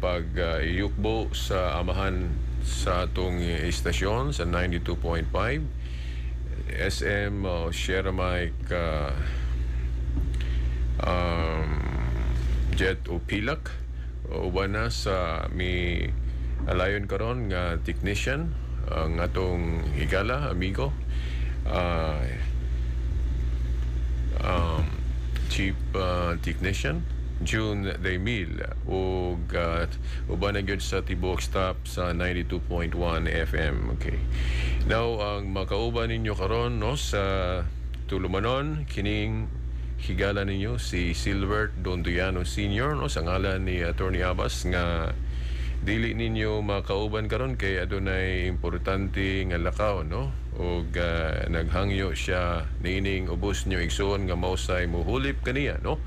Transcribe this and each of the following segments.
Pag yukbo sa amahan sa atong istasyon sa 92.5 SM, Sierra Mike, Jet o Pilak, uban na sa mi alayon karon nga technician ang atong higala amigo, chief technician June Demil, ug uban na gyud sa tibuok staff sa 92.1 FM. Okay. Now ang makauban ninyo karon, no, sa tulumanon, kining higala ninyo si Silbert Dondoyano Sr., no, sa ngalan ni Attorney Abbas nga dili ninyo makauban karon kay adunay importante nga lakaw, no, ug naghangyo siya niining ubos nyo igsuon nga mausay muhulip kaniya, no,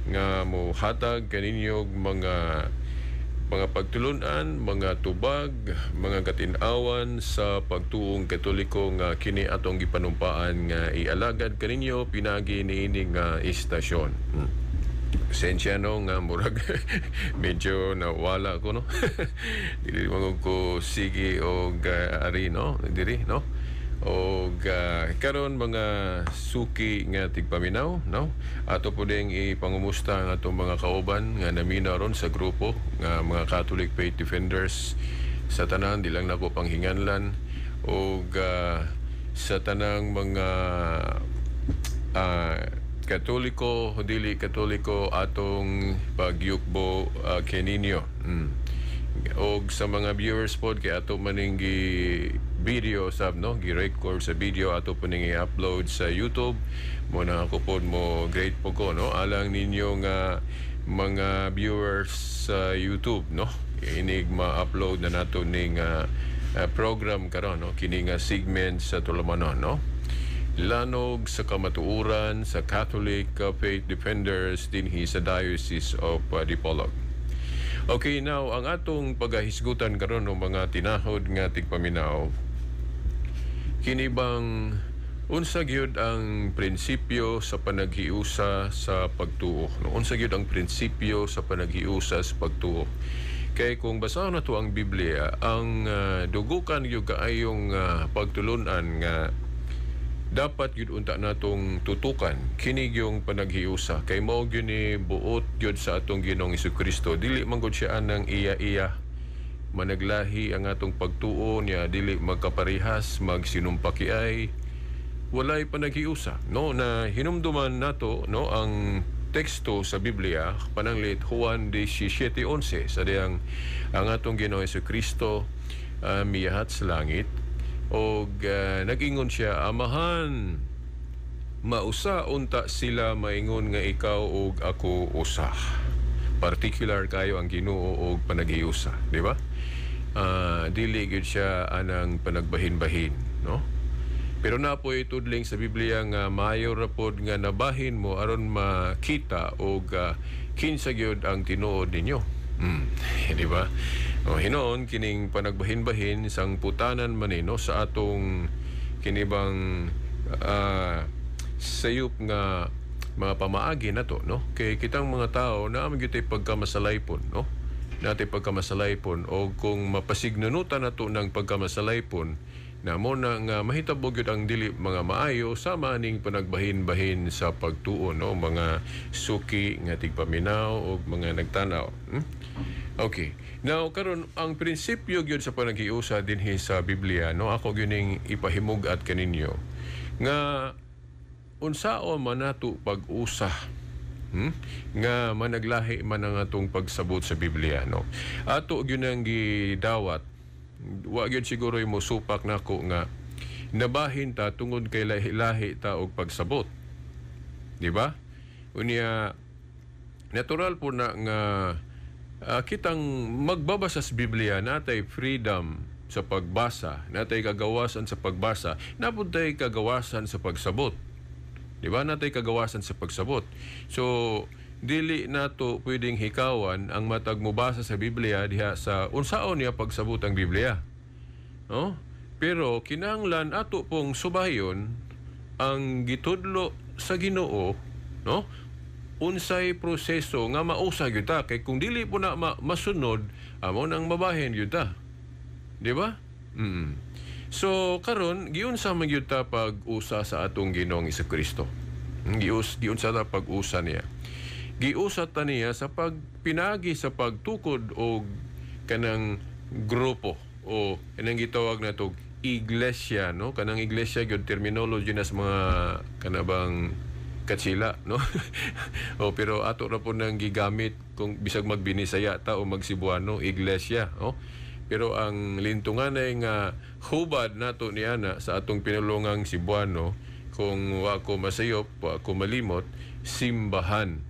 nga mohatag kaninyo mga pagtulunan, mga tubag, mga katin-awan sa pagtuong Katoliko nga kini atong gipanumpaan nga ialagad kaninyo pinagi niini nga istasyon. Sensya, no, nga murag medyo nawala ko, no. Dili man ko sige og ari, no, diri, no. Og karon mga suki nga tigpaminaw, no, ato po ding ipangumusta ang atong mga kauban nga namina ron sa grupo nga mga Catholic Faith Defenders sa tanan, di lang nako panghinganlan, og sa tanang mga Katoliko, dili Katoliko, atong pagyukbo keninyo. Og sa mga viewers pod kay ato maning gi video sab, no, gi-record sa video, ato po ning i-upload sa YouTube mo na ako pod mo great po ko, no, alang ninyo nga mga viewers sa YouTube, no, inig ma-upload na nato ning program karon, no, kini nga segment sa tulumanon, no, Lanog sa Kamatuoran sa Catholic Faith Defenders dinhi sa Diocese of Dipolog. Okay, now ang atong pagahisgutan karon ng mga tinahod nga tigpaminaw, kini bang Unsa gyud ang prinsipyo sa panaghiusa sa pagtuo, no? Unsa gyud ang prinsipyo sa panaghiusa sa pagtuo? Kay kung basahon nato ang Biblia, ang dugukan gyud kaayong pagtulunan nga dapat gyud unta natong tutukan kini gyung panaghiusa, kay mao gyud ni buot gyud sa atong Ginoong Kristo. Dili man gud siya anang iya-iya. Managlahi ang atong pagtuo niya, dili magkaparehas, magsinumpakiay, walay panaghiusa, no? Na hinumduman nato, no, ang teksto sa Biblia, pananglit Juan 17:11, sa diyang ang atong Ginoong Kristo miyahat sa langit og nag-ingon siya, "Amahan, mausa unta sila maingon nga ikaw ug ako usa." Particular kayo ang Ginoo og panaghiusa, di ba? Dili gyud siya anang panagbahin-bahin, no? Pero naa poy tudling sa Biblia nga maayo ra pod nga nabahin mo aron makita og kinsa gyud ang tinuod ninyo. Di ba? O, hinoon kining panagbahin-bahin sang putanan manino sa atong kinibang sayop nga mga pamaagi na to, no? Kay kitang mga tao naa man gyud tay pagkamasalaypon, no? Naa tay pagkamasalaypon, o kung mapasignunutan nato ng pagkamasalaypon na mo na nga mahitabo gyud ang dili mga maayo sama ning panagbahin-bahin sa pagtuo, no, mga suki nga tigpaminaw o mga nagtanaw. Okay. Now karon, ang prinsipyo gyud sa panaghiusa dinhi sa Biblia, no, ako gyud ning ipahimug-at kaninyo nga unsao man nato pag-usa, Nga managlahi man ang atong pagsabot sa Biblia, no? Ato gyud ang gidawat. Wa gyud siguro mo supak nako nga nabahin ta tungod kay lahi-lahi ta og pagsabot. Di ba? Unya natural po na nga kitang magbabasa sa Biblia, natay freedom sa pagbasa, natay kagawasan sa pagbasa, naa pod tay kagawasan sa pagsabot. Di ba? Natay kagawasan sa pagsabot. So, dili nato pwedeng hikawan ang matag mobasa sa Biblia diha sa unsaon niya pagsabot ang Biblia. No? Pero kinahanglan ato pong subayon ang gitudlo sa Ginoo, no? Unsay proseso nga mausa gyud ta, kay kung dili po na masunod, amo nang mabahin gyud ta. Di ba? So karon, giunsa man gyud ta pag-usa sa atong Ginoong Kristo? Giunsa ta pag-usa niya? Giusa ta niya sa pagpinagi sa pagtukod og kanang grupo o kanang gitawag nato iglesia, no? Kanang iglesia gyud, terminology na sa mga kanabang katsila, no? O, pero ato ra po nang gigamit kung bisag magbinisaya ta o magsibuano, iglesia, no? Pero ang lintunganay nga hubad nato niana sa atong pinulungang Cebuano, kung wa ko masayop, wa ko malimot, simbahan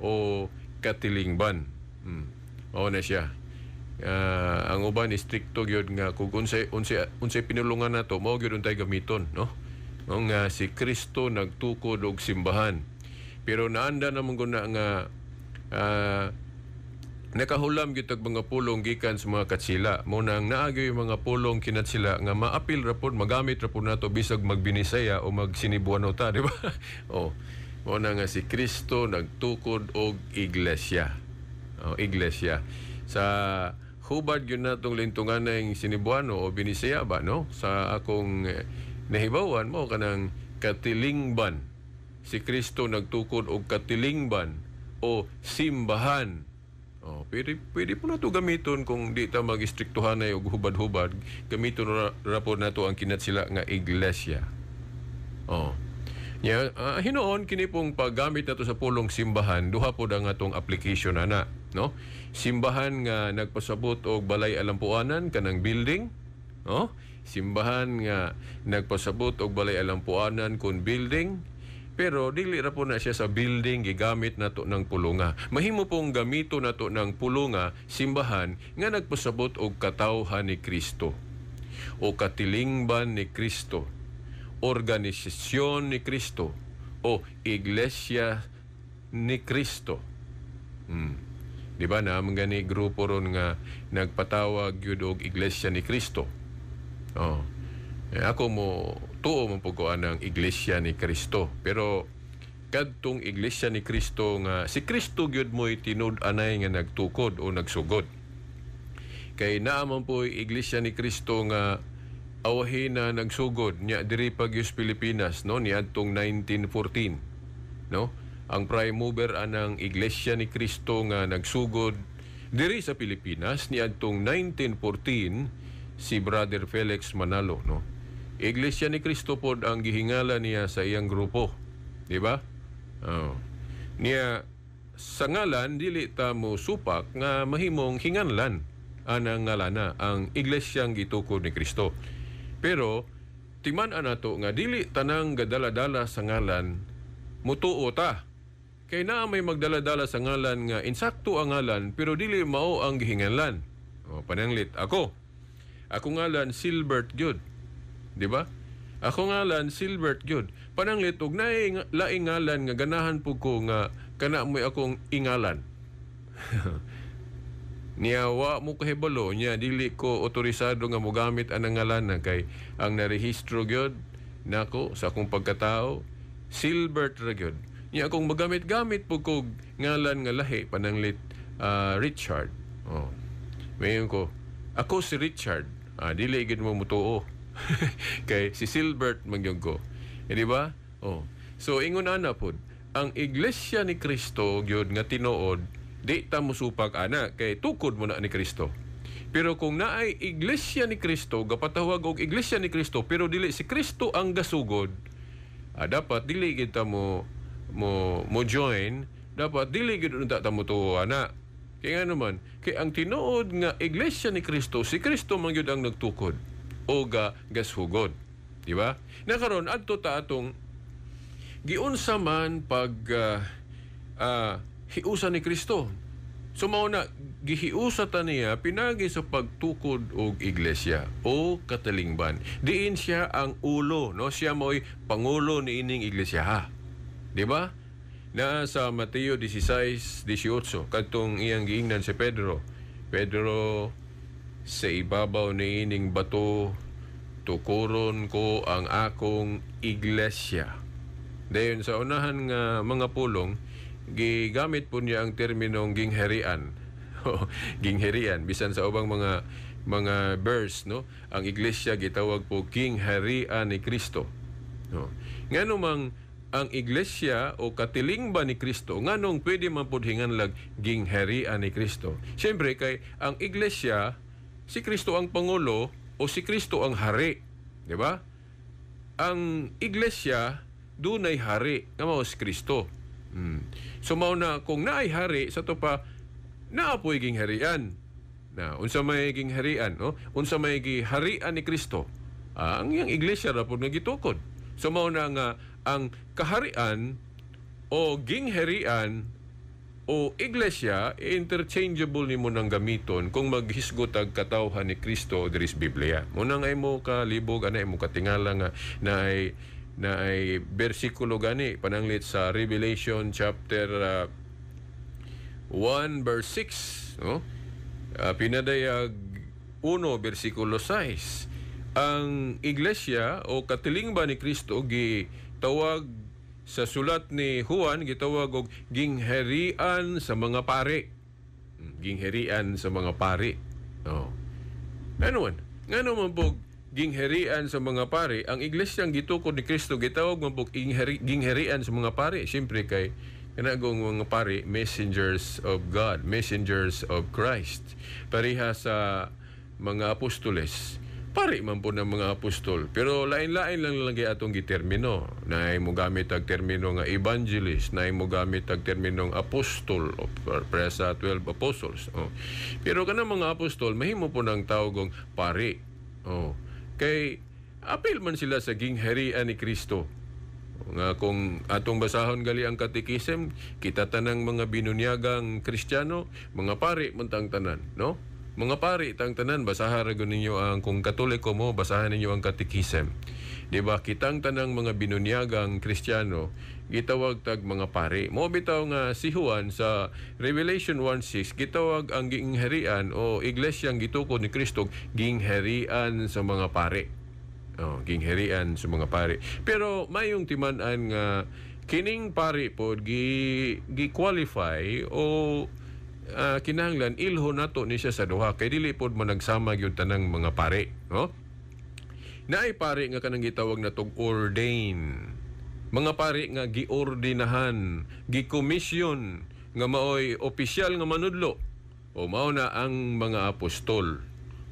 o katilingban. Mao na siya. Ang uban istrikto gyud nga kung unsay pinulungan nato, mao gyud untay gamiton, no? No, nga si Kristo nagtukod og simbahan. Pero naanda naman guna nga nakahulam gyud tag mga pulong gikan sa mga katsila. Mo nang naa gyoy mga pulong kinatsila nga maapil ra pod, magamit ra pod nato bisag magbinisaya o magsinibuano ta, di ba? Oh. Mo na nga si Kristo nagtukod og iglesia. Oh, iglesia. Sa hubad gyud natong lintungan ng Sinibuano o Binisaya ba, no? Sa akong nahibawan mo kanang katilingban. Si Kristo nagtukod og katilingban o simbahan. Oh, pwede po nato gamiton kung di ta mag-istriktuhanay og hubad-hubad, gamiton ra po nato ang kinatsila nga iglesia. Oh. Ya, hinuon kini pong paggamit nato sa pulong simbahan, duha pod ang atong application ana, no? Simbahan nga nagpasabot og balay alampuanan, kanang building, no? Simbahan nga nagpasabot og balay alampuanan kun building, pero dili ra po na siya sa building gigamit nato ng pulunga. Mahimo pong gamito nato ng pulunga simbahan nga nagpasabot og katawhan ni Kristo o katilingban ni Kristo, organisasyon ni Kristo o iglesia ni Kristo. Di ba na mga gani grupo ron nga nagpatawag gyud og Iglesia ni Kristo? Oh. Eh, ako mo Mutuo man pud ko anang Iglesia ni Cristo. Pero kadtong Iglesia ni Cristo nga si Cristo gyud mo'y tinud-anay nga nagtukod o nagsugod. Kay naa man po'y Iglesia ni Cristo nga awahin na nagsugod nya diri pa gyud sa Pilipinas, no, niadtong 1914, no? Ang prime mover anang Iglesia ni Cristo nga nagsugod diri sa Pilipinas niadtong 1914 si Brother Felix Manalo, no? Iglesia ni Cristo pod ang gihingala niya sa iyang grupo, di ba? Oh. Niya sa ngalan, dili ta mo supak nga mahimong hinganlan anang ngalana ang iglesyang gitukod ni Kristo. Pero timan-an nato nga dili tanang gadala-dala sa ngalan mutuo ta. Kay naa may magdala-dala sa ngalan nga insakto ang ngalan pero dili mao ang gihinganlan. O, pananglit ako. Ako ngalan Silbert gyud. Di ba? Ako ngalan Silbert gyud. Pananglit og naay laing ngalan nga ganahan pud ko nga kana mo'y akong ingalan. Niya wa mo kahibalo niya, dili ko otorisado nga mogamit anang ngalan na kay ang narehistro gyud nako sa akong pagkatao Silbert ra gyud. Niya akong magamit-gamit pud kog ngalan nga lahi, pananglit Richard. Oh. Mayon ko, "Ako si Richard." Ah, dili gyud mo mutuo. Kay si Silbert man gyud ko. Eh, di ba? Oh. So ingon ana pod, ang Iglesia ni Cristo gyud nga tinuod, di ta mosupak ana kay tukod mo na ni Kristo. Pero kung naay Iglesia ni Kristo, gapatawag og Iglesia ni Kristo pero dili si Kristo ang gasugod, dapat dili kita mo mo mo join, dapat dili gid unta ta mo tuo ana. Kay nga naman, kay ang tinuod nga Iglesia ni Kristo, si Kristo man gyud ang nagtukod o gashugod. Di ba? Na karon adto ta atong giunsa man pag hiusa ni Kristo. So mao na gihiusa ta niya pinagi sa pagtukod og iglesia o katalingban. Diin siya ang ulo, no? Siya mo'y pangulo niining iglesia, ha. Di ba? Na sa Mateo 16:18 kadtong iyang giingnan si Pedro. "Pedro, sa ibabaw niining bato tukuron ko ang akong iglesia." Dayon sa unahan nga mga pulong, gigamit po niya ang terminong gingharian. Gingharian bisan sa ubang mga verse, no, ang iglesia gitawag po gingharian ni Kristo, no? Ngano mang ang iglesia o katilingban ni Kristo, nganong pwede man pud hinganlag gingharian ni Kristo? Siyempre kay ang iglesia, si Kristo ang pangulo o si Kristo ang hari, di ba? Ang iglesia dunay hari nga mao si Kristo. So mao na kung naay hari sa to pa naa poy gingharian. Na unsa may gingharian, no? Unsa may giharian ni Kristo? Ang iyang iglesia ra pud nga gitukod. So mao na nga ang kaharian o gingharian o iglesia, interchangeable nimo nang gamiton kung maghisgot ang katawhan ni Kristo diri sa Biblia. Muna nga imo kalibog ana, imo katingala nga naay bersikulo gani, pananglit sa Revelation chapter 1 verse 6, no? Pinadayag 1 bersikulo 6. Ang iglesia o katilingban ni Kristo gitawag sa sulat ni Juan, gitawag og gingharian sa mga pari. Gingharian sa mga pari. Oh. Ano man? Ngano man po gingharian sa mga pari? Ang iglesyang gitukod ni Kristo gitawag man po gingharian sa mga pari. Siyempre kay kanagong mga pari, messengers of God, messengers of Christ. Pareha sa mga apostoles. Pari man po ng mga apostol. Pero lain-lain lang lagi atong gitermino. Naay mo gamit ang termino nga evangelist, naay mo gamit ang terminong apostol o para sa 12 apostles. Oh. Pero kanang mga apostol, mahimo po ng tawagong pari. Oh. Kay apil man sila sa gingharian ni Kristo. Nga kung atong basahon gali ang katekism, kita tanang mga binunyagang Kristiyano, mga pari man tang tanan, no? Mga pari tang tanan, basahan ra ninyo ang, kung Katoliko mo, basahan ninyo ang katekism. Di ba? Kitang tanang mga binunyagang Kristiyano gitawag tag mga pari. Mo bitaw nga si Juan sa Revelation 1:6 gitawag ang gingharian o iglesyang gitukod ni Kristo gingharian sa mga pari. Oh, gingharian sa mga pari. Pero mayong timan-an nga kining pari pod gi gi-qualify o kinahanglan ilho nato ni siya sa duha kay dili pod managsama gyud tanang mga pari, no? Naay pari nga kanang gitawag natog ordain. Mga pari nga giordinahan, gi-commission nga maoy opisyal nga manudlo. O mao na ang mga apostol.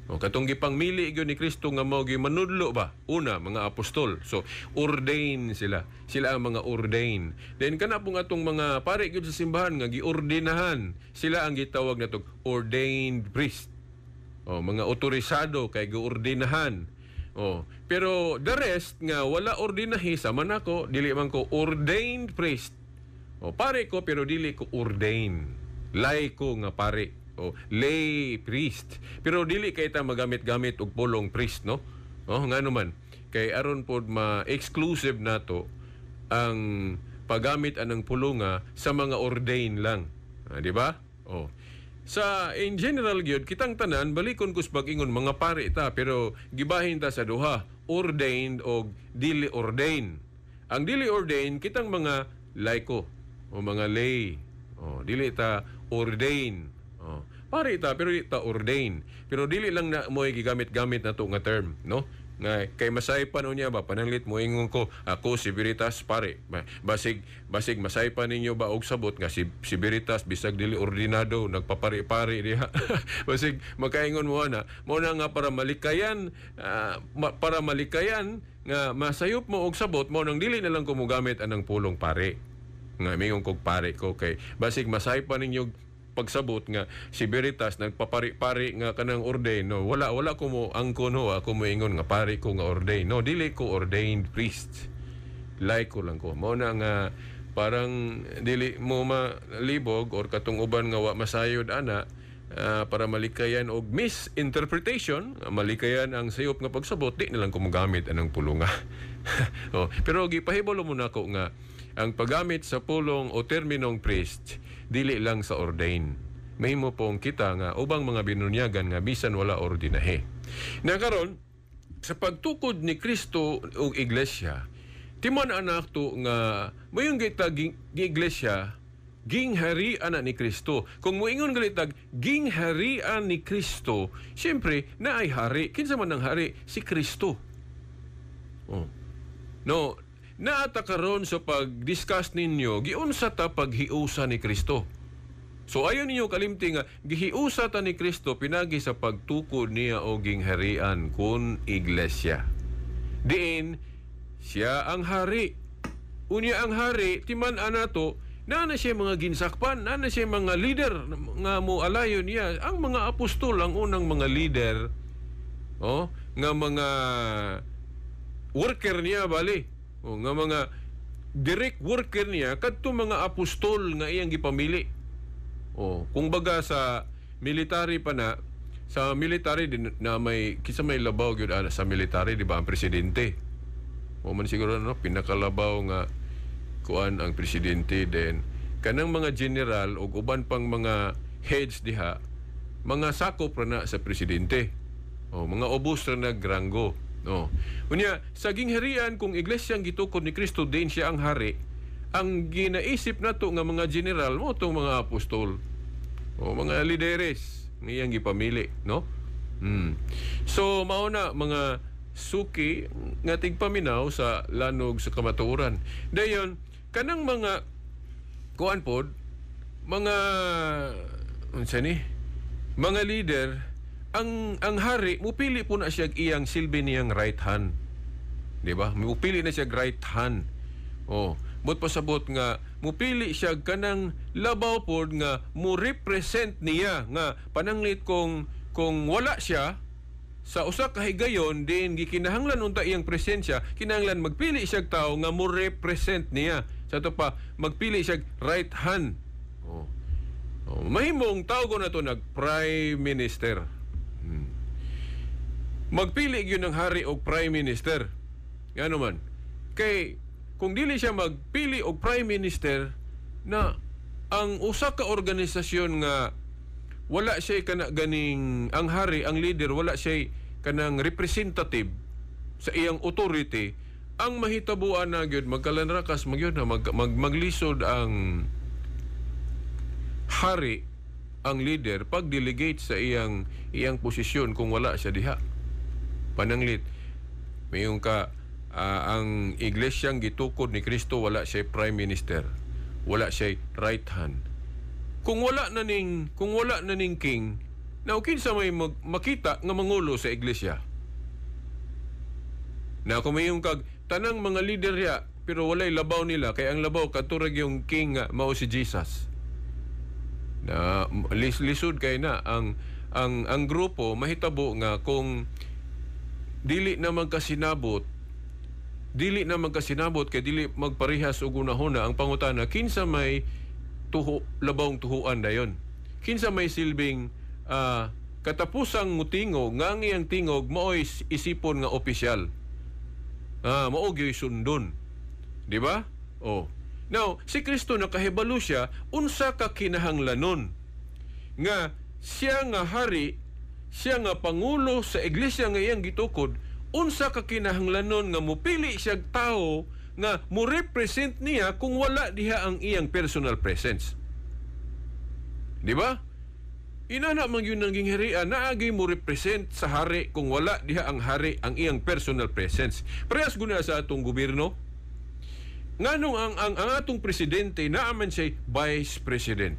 O katong gipangmili gyud ni Kristo nga mao manudlo ba? Una, mga apostol. So ordain sila. Sila ang mga ordain. Then kana pong atong mga pari gyud sa simbahan nga giordinahan, sila ang gitawag natog ordained priest. O mga otorisado kay giordinahan. Oh, pero the rest nga wala ordinahi, sama nako, dili man ko ordained priest. O pare ko pero dili ko ordained. Laiko nga pare o lay priest. Pero dili kay ta magamit-gamit og pulong priest, no? Oh, ngano man kay aron pod ma-exclusive nato ang paggamit anang pulunga sa mga ordained lang. Ah, di ba? Oh. Sa in general gyud kitang tanan, balikon kus pag-ingon, mga pare ta, pero gibahin ta sa duha, ordained og dili ordained. Ang dili ordained, kitang mga laiko o mga lay. O dili ta ordained. O pare ta pero dili ta ordained. Pero dili lang na mo gigamit-gamit nato nga term, no? Nga kay masaypan unya ba, pananglit mo ingon ko, "Ako si Veritas pare." Basig masaypan ninyo ba og sabot nga si Veritas, bisag dili ordinado, nagpapari-pari diha. Basig makaingon mo ana. Mo na nga para malikayan nga masayop mo og sabot mo nang dili na lang ko mogamit anang pulong pare. Nga mingon kog pare ko kay basig masaypan ninyo pagsabot nga si Veritas nagpapari-pari nga kanang ordain, no? Wala ko mo angkon ho, ako moingon nga pare ko nga ordain, no? Dili ko ordained priest, like ko lang ko. Mao na nga parang dili mo malibog or katong uban nga wa masayod ana, para malikayan og misinterpretation, malikayan ang sayop nga pagsabot, di na lang ko mogamit anang pulunga. Oh, pero gipahibalo mo nako nga ang paggamit sa pulong o terminong priest dili lang sa ordain. Mahimo pong kita nga ubang mga binunyagan nga bisan wala ordinahe. Na karon sa pagtukod ni Kristo og iglesia, timan anak to nga mayong kita gi iglesia gingharian na ni Kristo. Kung moingon galitag gingharian ni Kristo, siyempre naay hari. Kinsa man ang hari? Si Kristo. Oh. No, naata karon sa pag-discuss ninyo, giunsa ta paghiusa ni Kristo. So ayon ninyo kalimti nga gihiusa ta ni Kristo pinagi sa pagtukod niya og gingharian kun iglesia. Diin siya ang hari. Unya ang hari, timan anato, naa na siya mga ginsakpan, naa na siya mga leader nga mo alayo niya. Ang mga apostol ang unang mga leader, oh, nga mga worker niya bali. O, nga mga direct worker niya kadto mga apostol nga iyang gipamili. O, kung baga sa military pa na, sa military din na may kinsa may labaw gyud ana sa military, di ba, ang presidente. O man siguro, no, pinakalabaw nga kuan ang presidente, then kanang mga general ug uban pang mga heads diha, mga sakop ra na sa presidente. O mga ubos ra nagranggo. No. Unya sa gingharian kung iglesia ang gitukod ni Kristo din siya ang hari, ang ginaisip nato nga mga general mo tong mga apostol. O mga lideres nga iyang gipamili, no? So mao na mga suki nga tigpaminaw sa lanog sa kamatuoran. Dayon kanang mga kuan pod, mga unsa ni? Mga leader, ang hari mupili po na siya iyang silbi niyang right hand. Di ba? Mupili na siya right hand. Oh, but pasabot nga mupili siya kanang labaw pod nga mo represent niya nga pananglit kung wala siya sa usa ka higayon din gikinahanglan unta iyang presensya, kinahanglan magpili siya tawo nga mo represent niya. Sa ato pa magpili siya right hand. Oh. Oh, mahimong tawgon na to nag prime minister. Magpili gyud ng hari og prime minister. Ngano man? Kay kung dili siya magpili og prime minister na ang usa ka organisasyon nga wala siya kana ganing ang hari, ang leader, wala siya kanang representative sa iyang authority, ang mahitabuan na gyud, magkalanrakas magyud na maglisod ang hari, ang leader, pag-delegate sa iyang iyang posisyon kung wala siya diha. Pananglit, mayong ka ang iglesyang gitukod ni Kristo, wala siya prime minister, wala siya right hand. Kung wala na ning king, now kinsa may makita nga mangulo sa iglesia? Na kung mayong kag tanang mga leader ya, pero walay labaw nila, kay ang labaw katurag yung king nga mao si Jesus. Na lisod kay na ang grupo. Mahitabo nga kung dili na magkasinabot kay dili magparehas og hunahuna. Ang pangutana, kinsa may tuho, labawng tuhuan dayon? Kinsa may silbing katapusang mutingog nga ang iyang tingog maoy isipon nga opisyal, mao gyoy sundon, di ba? Oh, now si Kristo, nakahibalo siya unsa ka kinahanglanon nga siya nga hari, siya nga pangulo sa iglesia nga iyang gitukod, unsa ka kinahanglanon nga mupili siya tao nga mo represent niya kung wala diha ang iyang personal presence. Di ba? Inana man yun ang gingharian, naagay mo represent sa hari kung wala diha ang hari, ang iyang personal presence. Parehas guna sa atong gobyerno. Nganong ang atong presidente naaman siya vice president?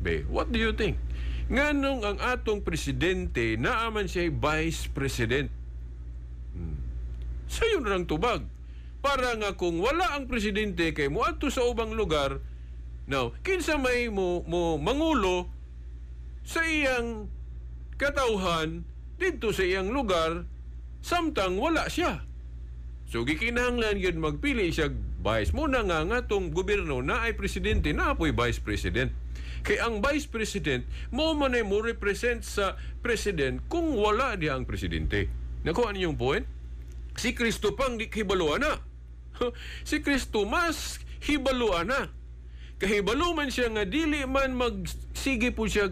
Be, what do you think? Nganong ang atong presidente naaman siya vice president? Sayon rang tubag. Para nga kung wala ang presidente kay moadto sa ubang lugar, now, kinsa may mo mangulo sa iyang katawhan didto sa iyang lugar samtang wala siya? So gikinahanglan gyud magpili siya vice. Muna nga ngatong gobyerno na ay presidente, na apoy vice president. Kay ang vice president mo man ay mo represent sa president kung wala diha ang presidente. Nakuha ninyong point? Si Kristo pang di hibaloan na. Si Kristo mas hibaloan na. Kahibalo man siya nga dili man magsige po siya,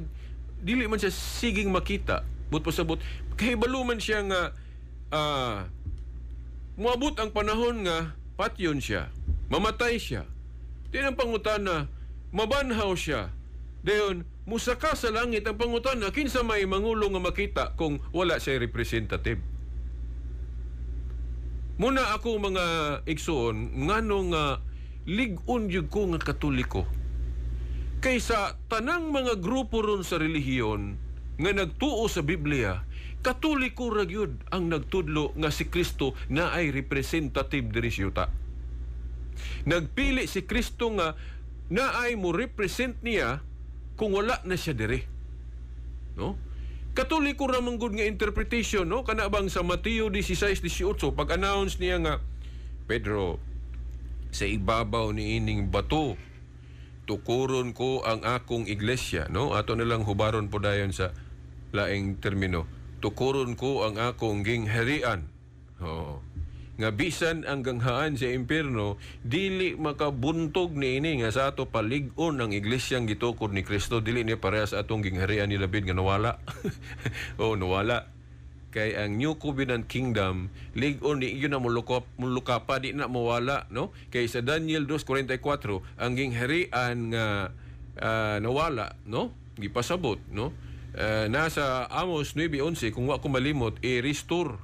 dili man siya siging makita. But pasabot, kahibalo man siya nga moabot ang panahon nga patyon siya, mamatay siya. Di ang pangutana, mabanhaw siya. Dayon, musaka sa langit. Ang pangutana, kinsa may mangulo nga makita kung wala siya representative? Muna ako, mga igsoon, ngano nga lig-on gyud ko nga Katoliko. Kaysa tanang mga grupo ron sa relihiyon nga nagtuo sa Biblia, Katoliko ra gyud ang nagtudlo nga si Kristo na ay representative diri sa yuta. Nagpili si Kristo nga naay mo represent niya kung wala na siya diri. No? Katoliko ra man gud nga interpretation, no? Kana bang sa Mateo 16:18, pag-announce niya nga, "Pedro, sa ibabaw ni ining bato tukuron ko ang akong iglesia," no? Ato na lang hubaron po dayon sa laing termino. "Tukuron ko ang akong gingharian." Oo. Nga bisan ang ganghaan sa impierno dili makabuntog niini, nga sa ato palig-on ang iglesyang gitukod ni Kristo, dili ni parehas sa atong gingharian ni David nga nawala. Oh, nawala. Kay ang New Covenant Kingdom, lig-on ni yun na muluka pa, di na mawala, no? Kay sa Daniel 2:44, ang gingharian nga nawala, no? Gipasabot, no? Nasa Amos 9:11, kung wa ko malimot, i-restore,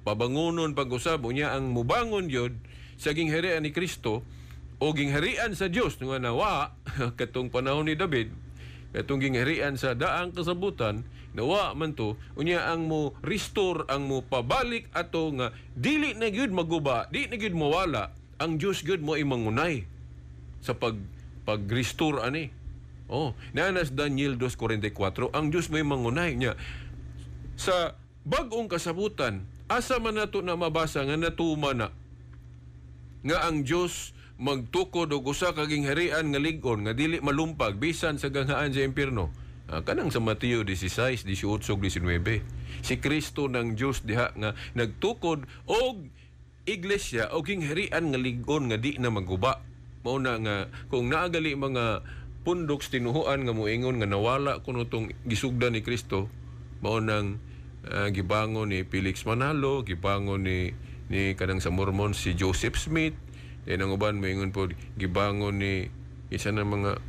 pabangunon pag-usab. Unya ang mubangon yun sa gingharian ni Kristo o gingharian sa Dios nga nawa katong panahon ni David, katong gingharian sa daang kasabutan, nawa man to. Unya ang mo restore, ang mo pabalik ato nga dili na gyud maguba, di na gyud mawala, ang Dios gyud mo imangunay sa pag restore ani. Oh, nanas Daniel 2:44, ang Dios mo mangunay niya sa bag-ong kasabutan. Asa man nato na mabasa nga natuma na nga ang Dios magtukod og usa ka gingharian nga lig-on nga dili malumpag bisan sa ganghaan sa impierno? Kanang sa Mateo 16, 18, 19. Si Kristo ng Dios diha nga nagtukod og iglesia o gingharian nga lig-on nga di na maguba. Mao na nga kung naagali mga pundok sa tinuhuan nga moingon nga nawala kuno tong gisugdan ni Kristo, mao nang Gibangon ni Felix Manalo, gibangon ni kanang sa Mormon si Joseph Smith. Then ang uban moingon pod gibangon ni isa na mga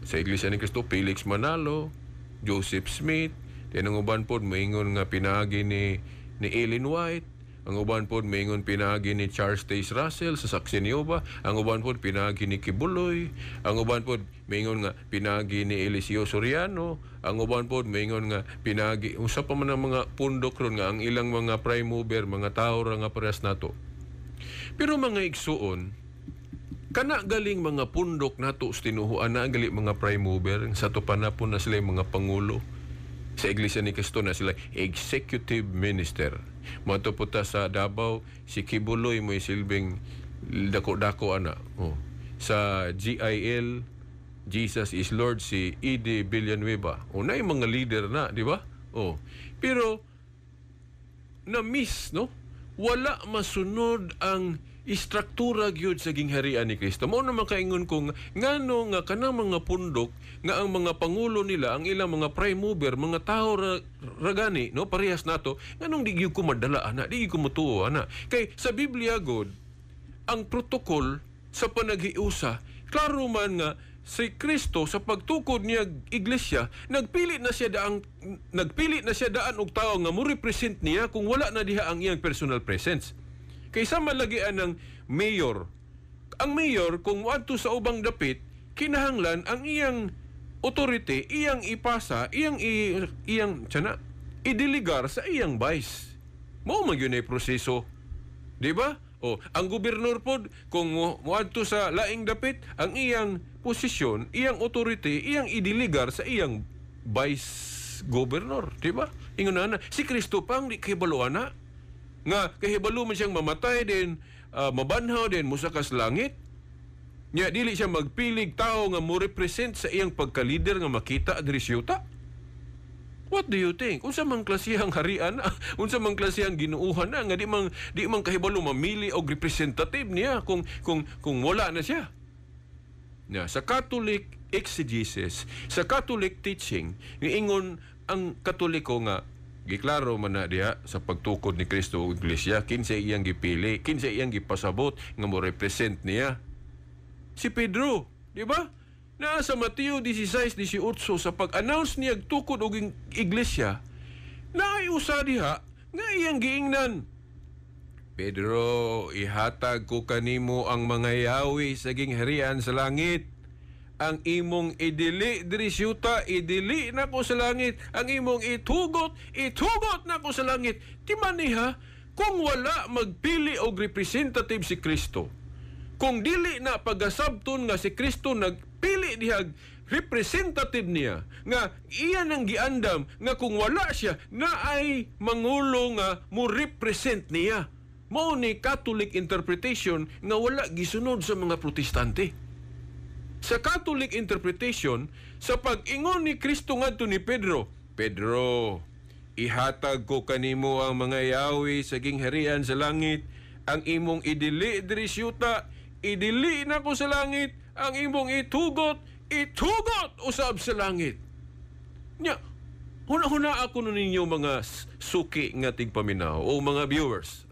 sa Iglesia ni Cristo, Felix Manalo, Joseph Smith. Then ang uban pod moingon nga pinaagi ni Ellen White. Ang uban pod moingon pinaagi ni Charles Taze Russell sa Saksi ni Jehova. Ang uban pod pinaagi ni Quiboloy. Ang uban pod moingon nga pinaagi ni Eliseo Soriano. Ang uban pod moingon nga pinaagi usa pa man ang mga pundok ron nga ang ilang mga prime mover, mga tao ra nga parehas nato. Pero mga igsuon, kana galing mga pundok nato sa tinuhuan na gali mga prime mover sa ato panapon na sila yung mga pangulo sa Iglesia ni Cristo, na sila executive minister. Moadto po ta sa Davao, si Quiboloy mo silbing dako-dako ana. Oh. Sa GIL, Jesus is Lord, si E.D. Villanueva. O na yung mga leader na, di ba? Oh. Pero na-miss, no? Wala masunod ang istruktura gyud sa gingharian ni Kristo. Mao na makaingon ko ngano nga kanang mga pundok nga ang mga pangulo nila, ang ilang mga prime mover, mga tao ra, ragani, no, parehas nato, nganong di gyud ko madala ana, di gyud ko motuo ana. Kay sa Biblia god, ang protocol sa panaghiusa, klaro man nga si Kristo sa pagtukod niya iglesia, nagpili na siya daan og tawo nga mo represent niya kung wala na diha ang iyang personal presence. Kaysa malagian ng mayor, ang mayor kung moadto sa ubang dapit, kinahanglan ang iyang authority iyang ipasa, iyang i, iyang tsana idiligar sa iyang vice. Mao man gyud ay proseso. Di ba? O, ang gobernador pod kung moadto sa laing dapit, ang iyang posisyon, iyang authority, iyang idiligar sa iyang vice governor, di ba? Ingon na si Kristo pang di kahibalo ana nga kahibalo man siyang mamatay din, mabanhaw din, musaka sa langit. Nya dili siya magpilig tao nga mo represent sa iyang pagka-leader nga makita diri sa yuta. What do you think? Unsa man klasehang harian na? Unsa man klasehang ginuuhan na nga di man kahibalo mamili og representative niya kung wala na siya? Na sa Catholic exegesis, sa Catholic teaching, niingon ang Katoliko nga giklaro man na diha sa pagtukod ni Kristo og iglesia, kinsa iyang gipili, kinsa iyang gipasabot nga mo represent niya? Si Pedro, di ba? Naa sa Mateo 16:18, sa pag-announce niya tukod og iglesia, naay usa diha nga iyang giingnan, "Pedro, ihatag ko kanimo ang mga yawi sa gingharian sa langit. Ang imong idili diri syuta, idili nako sa langit. Ang imong itugot, itugot nako sa langit." Di man niya, kung wala magpili og representative si Kristo, kung dili na pagasabton nga si Kristo nagpili dihag representative niya, nga iya nang giandam nga kung wala siya, na ay mangulo nga mo represent niya. Mao ni Catholic interpretation nga wala gisunod sa mga Protestante. Sa Catholic interpretation, sa pag-ingon ni Kristo ngadto ni Pedro, "Pedro, ihatag ko kanimo ang mga yawi sa gingharian sa langit. Ang imong idili diri syuta, idili nako sa langit. Ang imong itugot, itugot usab sa langit." Nya, huna-huna ako nun ninyo mga suki nga tigpaminaw o mga viewers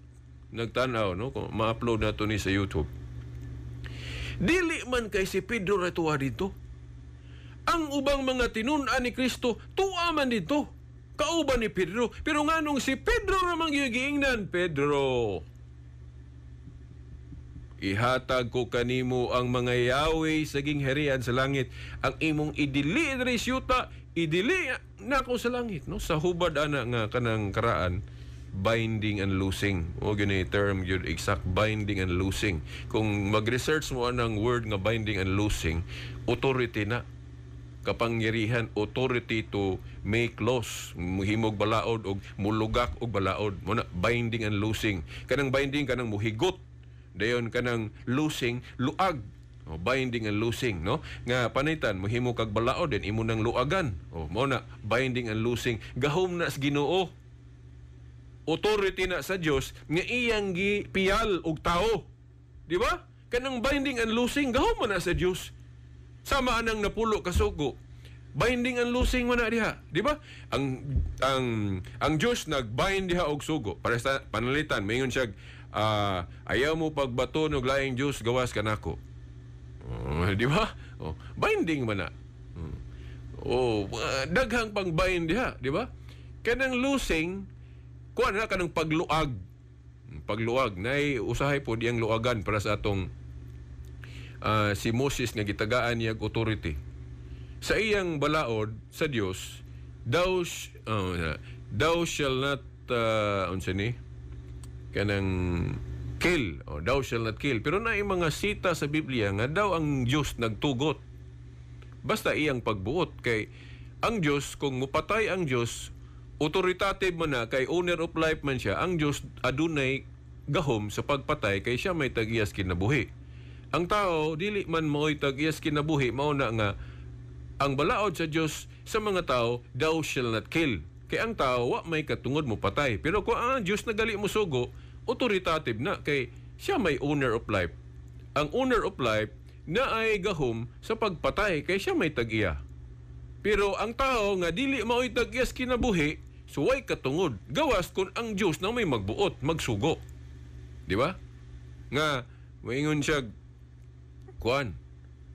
nagtanaw, no, kung ma-upload na to ni sa YouTube. Dili man kay si Pedro ra tuwa dito. Ang ubang mga tinun-an ni Kristo tuwa man dito. Kauban ni Pedro. Pero nganong si Pedro ramang giingnan, "Pedro, ihatag ko kanimo ang mga yawi sa gingharian sa langit. Ang imong idili diri syuta, idili nako sa langit," no? Sa hubad ana nga kanang karaan, binding and loosing. O gani term yun exact, binding and loosing. Kung mag-research mo anang word nga binding and loosing, authority na, kapangyarihan, authority to make laws, muhimog balaod og mulugak og balaod. Mo na binding and loosing. Kanang binding, kanang muhigot. Dayon kanang loosing, luag. O, binding and loosing, no? Nga panaitan mohimo kag balaod, then imo nang luagan. O, mo na binding and loosing. Gahom na sa Ginoo. Authority na sa Dios nga iyang gipiyal og tao. Di ba? Kanang binding and loosing, gahom man na sa Dios. Sama anang napulo ka sugo. Binding and loosing man na diha, di ba? Ang Dios nagbind diha og sugo. Para sa panalitan, maingon siya, "Ayaw mo pagbato og laing Dios gawas kanako." Oh, di ba? Oh, binding man na. Oh, daghang pang bind diha, di ba? Kanang loosing, kuan na kanang pagluag. Pagluag nay usahay po diyang luagan para sa atong si Moses nga gitagaan niya og authority. Sa iyang balaod sa Dios, thou shall not, unsa ni, kanang kill, oh, thou shall not kill. Pero naay mga sita sa Biblia nga daw ang Dios nagtugot. Basta iyang pagbuot, kay ang Dios, kung mupatay ang Dios, authoritative man na kay owner of life man siya. Ang Dios adunay gahom sa pagpatay kay siya may tag-iyas kinabuhi. Ang tao dili man mo'y tag-iyas kinabuhi, mao na nga ang balaod sa Dios sa mga tao, "Thou shall not kill." Kay ang tao wa may katungod mo patay. Pero kung ang Dios nagali mo sugo, authoritative na kay siya may owner of life. Ang owner of life na ay gahom sa pagpatay kay siya may tag-iya. Pero ang tao nga dili mao'y tag-iyas kinabuhi, suway katungod. Gawas kung ang Dios na may magbuot, magsugo. Di ba? Nga maingon siya, kuan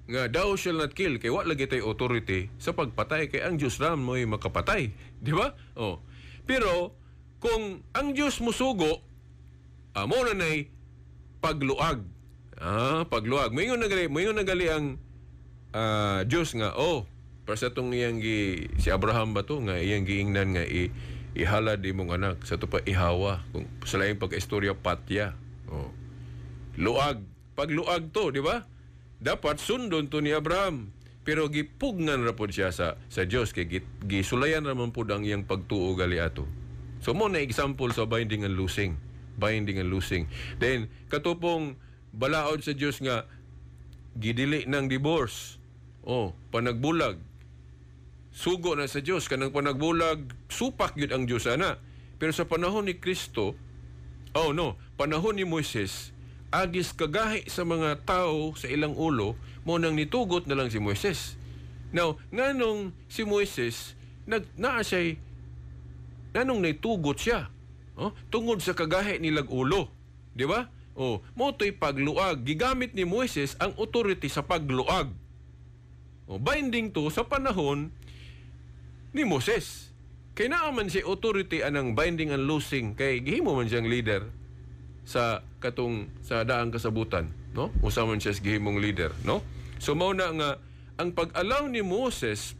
nga "Thou shall not kill," kay wa lagi tay authority sa pagpatay kay ang Dios ra mo'y makapatay, di ba? Oh. Pero kung ang Dios musugo, mo na nay pagluag. Ah, pagluag. Moingon na gali ang Dios nga, oh, para sa tong iyang gi, si Abraham ba to nga iyang giingnan nga ihalad imong anak sa to pa ihawa, kung sa laing pagka-istorya, patya. Oh. Luag, pagluag to, di ba? Dapat sundon to ni Abraham. Pero gipugnan ra pod siya sa Dios kay gisulayan ra man pod ang iyang pagtuo gali ato. So mo na example sa binding and loosing. Binding and loosing. Then katupong balaod sa Dios nga gidili ng divorce. Oh, panagbulag. Sugo na sa Dios kanang panagbulag, supak gyud ang Dios ana. Pero sa panahon ni Kristo, oh no, panahon ni Moises, agis kagahi sa mga tao sa ilang ulo, mo nang nitugot na lang si Moises. Now, nganong si Moises nag naa siya'y, nganong nitugot siya? Oh, tungod sa kagahi nilag ulo. Di ba? Oh, mo to'y pagluag. Gigamit ni Moises ang authority sa pagluag. Oh, binding to sa panahon ni Moses. Kay naa man si authority anang binding and loosing kay gihimo man siyang leader sa katong sa daang kasabutan, no? Usa man siya sa gihimong leader, no? So mao na nga ang pag-allow ni Moses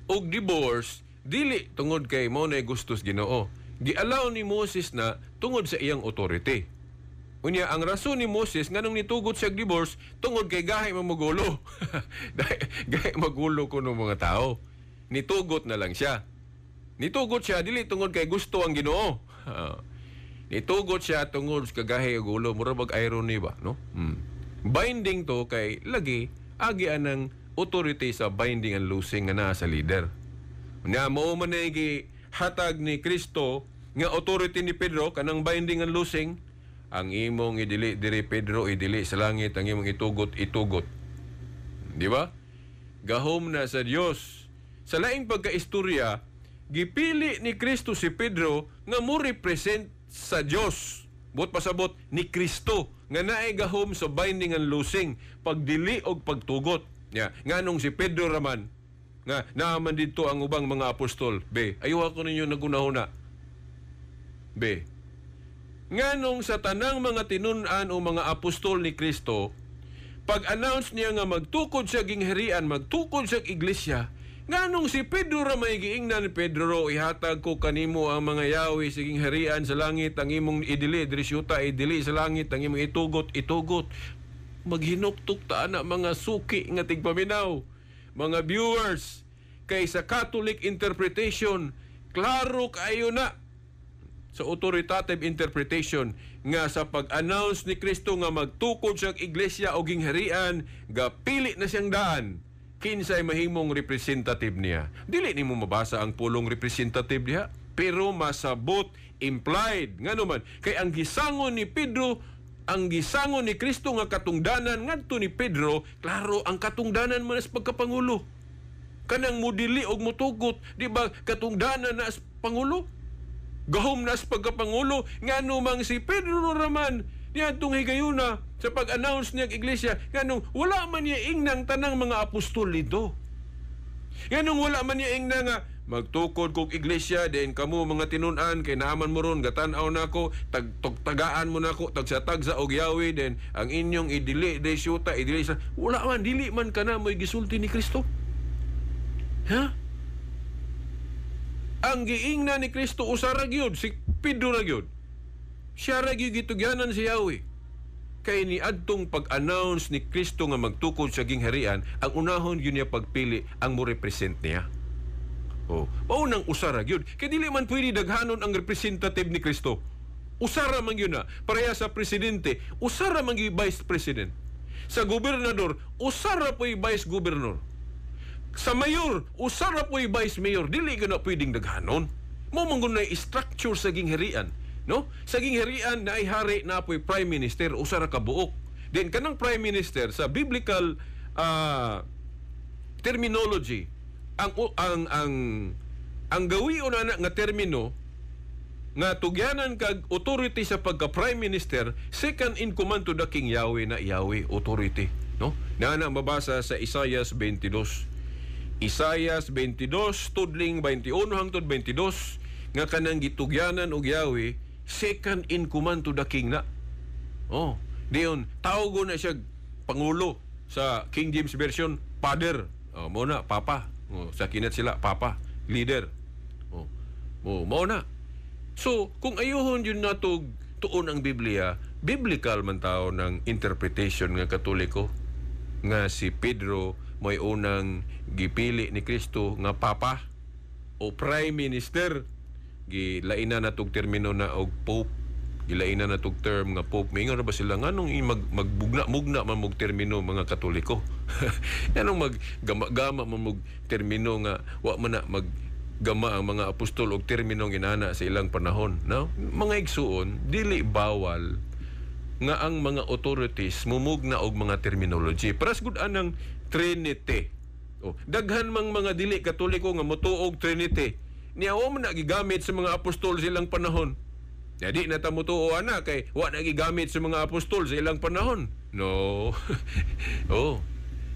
og divorce, dili tungod kay mao na gustos Ginoo. Gi-allow ni Moses na tungod sa iyang authority. Unya, ang rason ni Moses nganong nitugot siya og divorce, tungod kay gahi man magulo. Gahi magulo kuno mga tao. Nitugot na lang siya. Nitugot siya dili tungod kay gusto ang Ginoo. Nitugot siya tungod sa kagahi og ulo, mura bag irony ba, no? Binding to kay lagi agi anang authority sa binding and loosing nga naa sa leader. Nya mao man na hatag ni Kristo nga authority ni Pedro kanang binding and loosing. Ang imong idili diri, Pedro, idili sa langit, ang imong itugot, itugot. Di ba? Gahom na sa Dios. Sa laing pagkaistorya, gipili ni Kristo si Pedro nga mo represent sa Dios. Buot pasabot ni Kristo nga naay gahom sa binding and loosing, pagdili og pagtugot. Ya, nganong si Pedro raman nga naaman didto ang ubang mga apostol? Be, ayuha ko ninyo nagunahuna. Be, nganong sa tanang mga tinun-an o mga apostol ni Kristo, pag-announce niya nga magtukod siya gingharian, magtukod siya iglesia, nganong si Pedro ra may giingnan, "Pedro, ihatag ko kanimo ang mga yawi sa gingharian sa langit, ang imong idili diri syuta, idili sa langit, ang imong itugot, itugot"? Maghinuktok ta ana, mga suki nga tigpaminaw, mga viewers, kay sa Catholic interpretation, klaro kaayo na sa authoritative interpretation nga sa pag-announce ni Kristo nga magtukod siyang iglesia o gingharian, gapili na siyang daan kinsay mahimong representative niya. Dili nimo mabasa ang pulong representative diha, pero masabot implied. Ngano man kay ang gisangon ni Pedro, ang gisangon ni Kristo nga katungdanan ngadto ni Pedro, klaro ang katungdanan man sa pagkapangulo. Kanang mudili og mutugot, di ba katungdanan na as pangulo? Gahom na as pagkapangulo, ngano mang si Pedro raman niadtong higayuna sa pag-announce niya iglesia, nganong wala man niya ingnang tanang mga apostol dito? Nganong wala man niya ingna nga magtukod kog iglesia, then kamo mga tinun-an kay naaman mo ron, gatan-aw nako, tag tagaan mo nako tagsa-tagsa og Yahweh, then ang inyong idili day syuta idili sa wala man, dili man kana mo'y gisulti ni Kristo. Ha? Ang giingna ni Kristo usa ra gyud, si Pedro ra gyud. Siya ra gyud gitugyanan si Yahweh. Kay ni adtong pag-announce ni Kristo nga magtukod sa gingharian, ang unahon gyud niya pagpili ang mo represent niya. Oh, mao nang usa ra gyud. Kay dili man pwede daghanon ang representative ni Kristo. Usa ra man gyud na. Pareha sa presidente, usa ra man gyud vice president. Sa gobernador, usa ra po'y vice governor. Sa mayor, usa ra po'y vice mayor. Dili gyud na pwedeng daghanon. Mao man gud na structure sa gingharian. No? Sa gingharian na ay hari na po'y prime minister, usa ra ka buok. Then kanang prime minister sa biblical terminology, ang gawion ana nga termino nga tugyanan kag authority sa pagka prime minister, second in command to the king Yahweh na Yahweh authority, no? Na na mabasa sa Isaiah 22. Isaiah 22 tudling 21 hangtod 22 nga kanang gitugyanan og Yahweh, second in command to the king na. Oh, diyon tawgo na siya pangulo sa King James Version, father. Oh, mo na papa. Oh, sa kinat sila papa, leader. Oh. Oh, mao na. So, kung ayuhon yun natog tuon ang Biblia, biblical man tao ng interpretation nga Katoliko nga si Pedro may unang gipili ni Kristo nga papa o prime minister. Gilaina na tog termino na og pope, gilaina na tog term nga pope. Mingon ra ba sila nganong magbugna mugna man mog termino mga Katoliko? Nganong maggama-gama man mog termino nga wa man na maggama ang mga apostol og terminong inana sa ilang panahon, no? Mga igsuon, dili bawal nga ang mga authorities mumugna og mga terminology. Paras gud anang Trinity. Oh, daghan mang mga dili Katoliko nga motuo og Trinity. Niya wa man na gigamit sa mga apostol sa ilang panahon. Ya, di na ta motuo ana kay wa na gigamit sa mga apostol sa ilang panahon. No. Oh.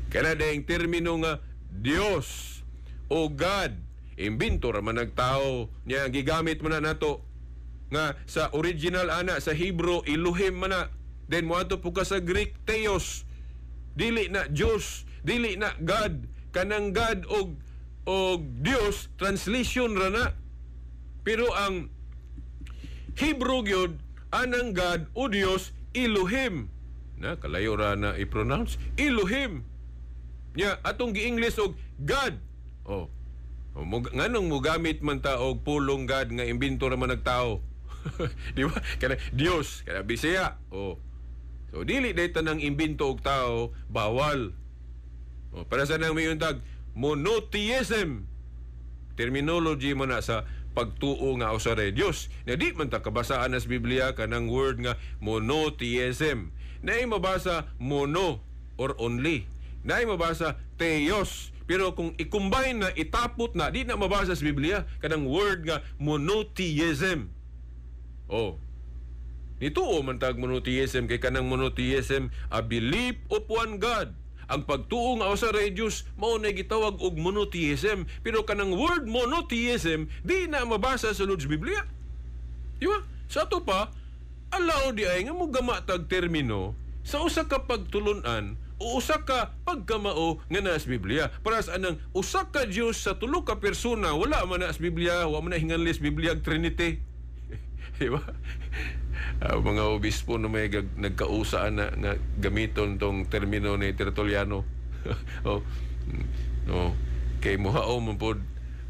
Kana dayang termino nga Dios o God, imbento ra man nagtao niya, gigamit man na nato nga sa original ana sa Hebrew Elohim man na. Then moadto po ka sa Greek Theos. Dili na Dios, dili na God. Kanang God og Dios translation ra na. Pero ang Hebrew gyud anang God o Dios Elohim. Na kalayo ra na i-pronounce Elohim. Nya atong gi-English og God. Oh. Nganong mogamit man ta og pulong God nga imbento ra man nagtao? Di ba? Kana Dios, kana Bisaya. Oh. So dili day tanang imbento og tao bawal. Oh, para sa nang mayuntag monotheism, terminology mo na sa pagtuo nga usa ra Dios. Na di man ta kabasaan sa Biblia kanang word nga monotheism. Naay mabasa mono or only. Naay mabasa theos. Pero kung i-combine na, itapot na, di na mabasa sa Biblia kanang word nga monotheism. Oh. Nituo man tag monotheism kay kanang monotheism, a belief of one God. Ang pagtuo nga usa ra Dios mao na gitawag og monotheism, pero kanang word monotheism di na mabasa sa sulod sa Biblia. Di ba? Sa ato pa, allow di ay nga mogama tag termino sa usa ka pagtulun-an o usa ka pagkamao nga naa sa Biblia. Para sa anang usa ka Dios sa tulo ka persona, wala man na sa Biblia, wa man na hinganli sa Biblia ang Trinity. Di ba? Mga obispo na may nagkausaan na nga gamiton tong termino ni Tertulliano. Oh, no. Kay muhao man pod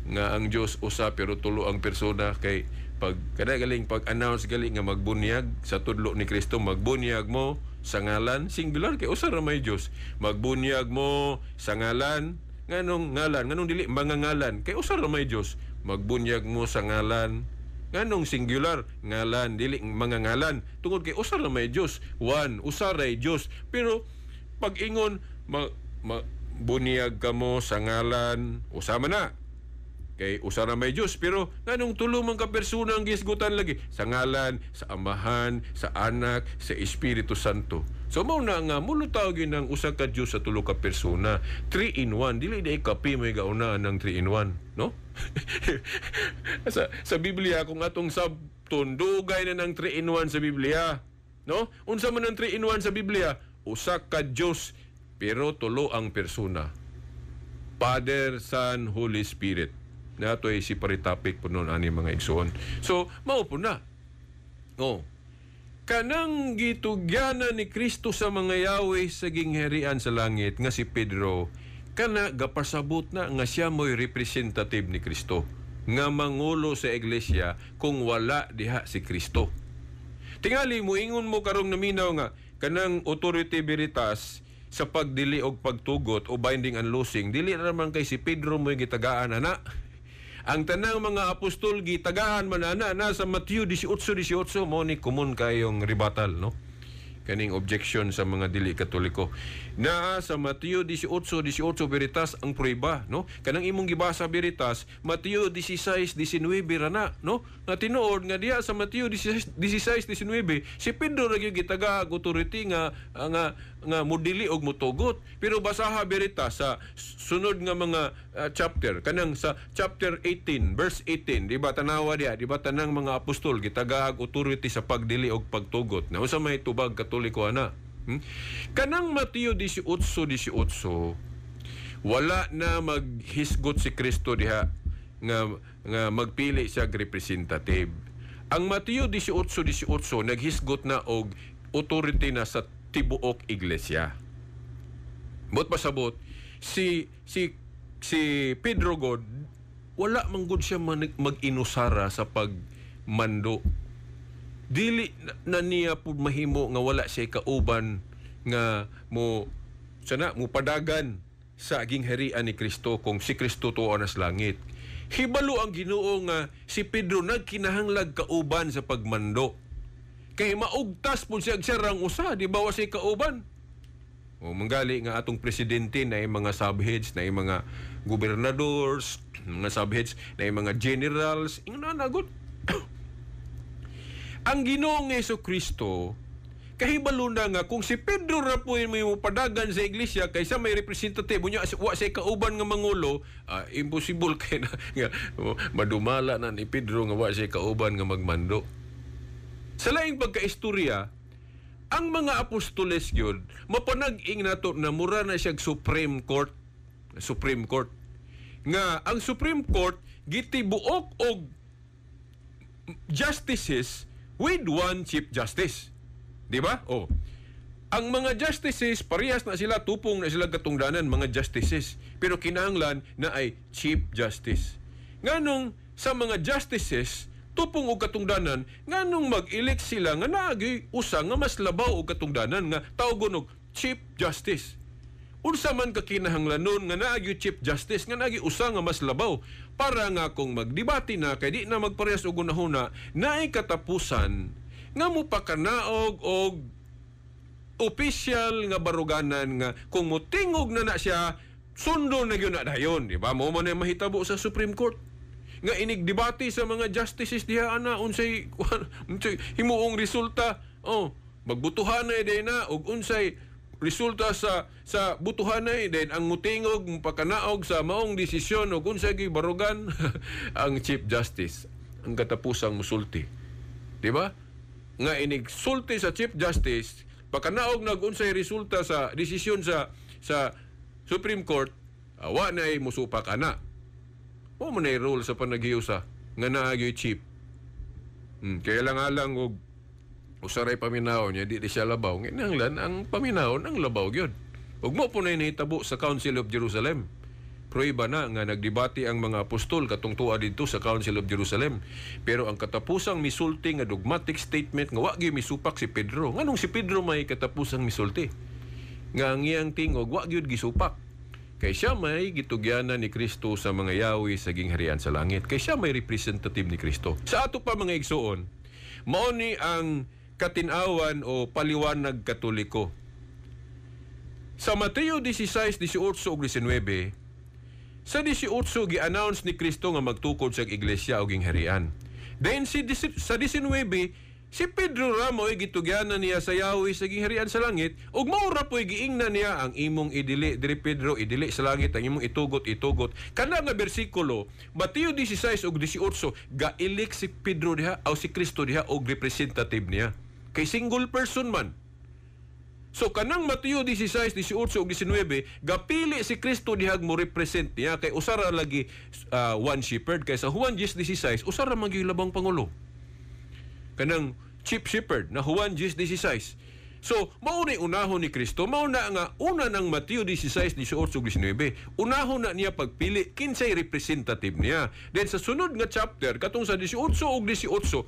nga ang Dios usa pero tulo ang persona, kay pag kada galing pag-announce gali nga magbunyag sa tudlo ni Kristo, magbunyag mo sa ngalan singular kay usa ra may Dios. Magbunyag mo sa ngalan, nganong ngalan, nganong dili mga ngalan kay usa ra may Dios. Magbunyag mo sa ngalan, nganong singular ngalan dili mga ngalan, tungod kay usa ra may Dios, one, usa ra Dios. Pero pag ingon Bunyag kamo sa ngalan, usama na. Kay usa ra may Dios, pero nganong tulo man ka persona ang gisgutan lagi sa ngalan sa Amahan, sa Anak, sa Espiritu Santo. So mao na nga mulutaw gyud ang usa ka Dios sa tulo ka persona. 3 in 1. Dili di kape may gauna ng 3 in 1, no? Sa Biblia, kung atong sabton, dugay na ng 3 in 1 sa Biblia, no? Unsa man ang 3 in 1 sa Biblia? Usa ka Dios pero tulo ang persona. Father, Son, Holy Spirit. Na ato ay separate topic po noon ani, mga igsoon. So, mao po na. Oh. Kanang gitugyanan ni Kristo sa mga yawi sa gingharian sa langit nga si Pedro, kana gapasabot na nga siya mo'y representative ni Kristo nga mangulo sa iglesia kung wala diha si Kristo. Tingali mo ingon mo karong naminaw nga kanang authority veritas sa pagdili og pagtugot o binding and loosing, dili na naman kay si Pedro mo'y gitagaan ana. Ang tanang mga apostol gitagaan man ana na sa Matthew 18:18. Mo ni common kayong rebuttal, no? Kaning objection sa mga dili Katoliko. Naa sa Mateo 18:18 veritas ang prueba, no? Kanang imong gibasa veritas, Mateo 16:19 ra na, no? Nga tinuod nga diha sa Mateo 16:19 si Pedro ra gyud gitaga og authority nga modili og motugot. Pero basaha veritas sa sunod nga mga chapter, kanang sa chapter 18 verse 18, di ba tanawa diha, di ba tanang mga apostol gitaga og authority sa pagdili og pagtugot. Na unsa may tubag Katoliko ana? Kanang Mateo 18:18, wala na maghisgot si Kristo diha nga magpili siya og representative. Ang Mateo 18:18 naghisgot na og authority na sa tibuok iglesia. But pasabot si Pedro god, wala man gud siya mag-inusara sa pagmando. Dili na niya pud mahimo nga wala siya kauban nga mo sana mo padagan sa aging harian ni Kristo kung si Kristo tuo na sa langit. Hibalo ang Ginoo nga si Pedro nagkinahanglag kauban sa pagmando. Kay maugtas pud siya siya rang usa, di ba wa siya kauban? O manggali nga atong presidente na yung mga subheads, na yung mga gobernadors, mga subheads, na yung mga generals, ingna na gud. Ang Ginoong Hesus Kristo kahibalo na nga kung si Pedro ra po may padagan sa iglesia kaysa may representative unya wa say kauban nga mangulo, impossible kay na nga oh, madumala na ni Pedro nga wa siya kauban nga magmando. Sa laing pagkaistorya, ang mga apostoles gyud mapanag-ing nato na mura na siyang Supreme Court. Supreme Court. Nga ang Supreme Court gitibuok og justices with one chief justice. Di ba? Oh. Ang mga justices, parehas na sila, tupong na sila katungdanan, mga justices. Pero kinahanglan na ay chief justice. Nganong sa mga justices, tupong og katungdanan, nganong mag-elect sila nga naagi usa nga mas labaw og katungdanan nga tawgon og chief justice? Unsa man ka kinahanglanon nga naagi chief justice, nga naagi usa nga mas labaw, para nga kung magdebate na kay di na magparehas og hunahuna, naay katapusan nga mopakanaog og official nga baruganan nga kung motingog na na siya, sundo na gyud na dayon, di ba? Mo man ay mahitabo sa Supreme Court nga inig debate sa mga justices diha ana, unsay himuong resulta. Oh, magbutuhanay din na og unsay resulta sa butuhanay, then ang mutingog, mopakanaog sa maong desisyon og unsay gibarugan, ang chief justice ang katapusang musulti, di ba? Nga inig sulti sa chief justice, pakanaog nag unsay resulta sa desisyon sa Supreme Court, wa na ay musupak ana. Mo mo na role sa panaghiusa nga naagyoy chief. Kaya lang alang og usaray paminaw niya, di siya labaw. Nginahanglan ang paminawon ang labaw gyud. Ug mo po na nahitabo sa Council of Jerusalem. Prueba na nga nagdebate ang mga apostol katong tuwa didto sa Council of Jerusalem. Pero ang katapusang misulti nga dogmatic statement nga wa gyud misupak si Pedro. Nganong si Pedro may katapusang misulti? Nga ang iyang tingog wa gyud gisupak. Kay siya may gitugyanan ni Kristo sa mga yawi sa gingharian sa langit. Kay siya may representative ni Kristo. Sa ato pa, mga igsuoon, mao ni ang katinawan o paliwanag Katoliko. Sa Mateo 16, 18 ug 19, sa 18 gi-announce ni Kristo nga magtukod sa iglesia og gingharian. Then sa 19, si Pedro ra mo'y gitugyanan niya sa yawi sa gingharian sa langit, ug mao ra po'y giingnan niya, "Ang imong idili diri, Pedro, idili sa langit, ang imong itugot, itugot." Kana nga bersikulo, Mateo 16 ug 18, gailik si Pedro diha o si Kristo diha og representative niya. Kay single person man. So kanang Mateo 16, 18 ug 19, gapili si Kristo dihag mo represent niya kay usara lagi one shepherd, kay sa Juan 10:16 usara man gyud labang pangulo. Kanang chief shepherd na Juan 10:16. So, mao ni unahon ni Kristo, mao na nga una ng Mateo 16, 18 ug 19. Unahon na niya pagpili kinsay representative niya. Then sa sunod nga chapter, katong sa 18 ug 18,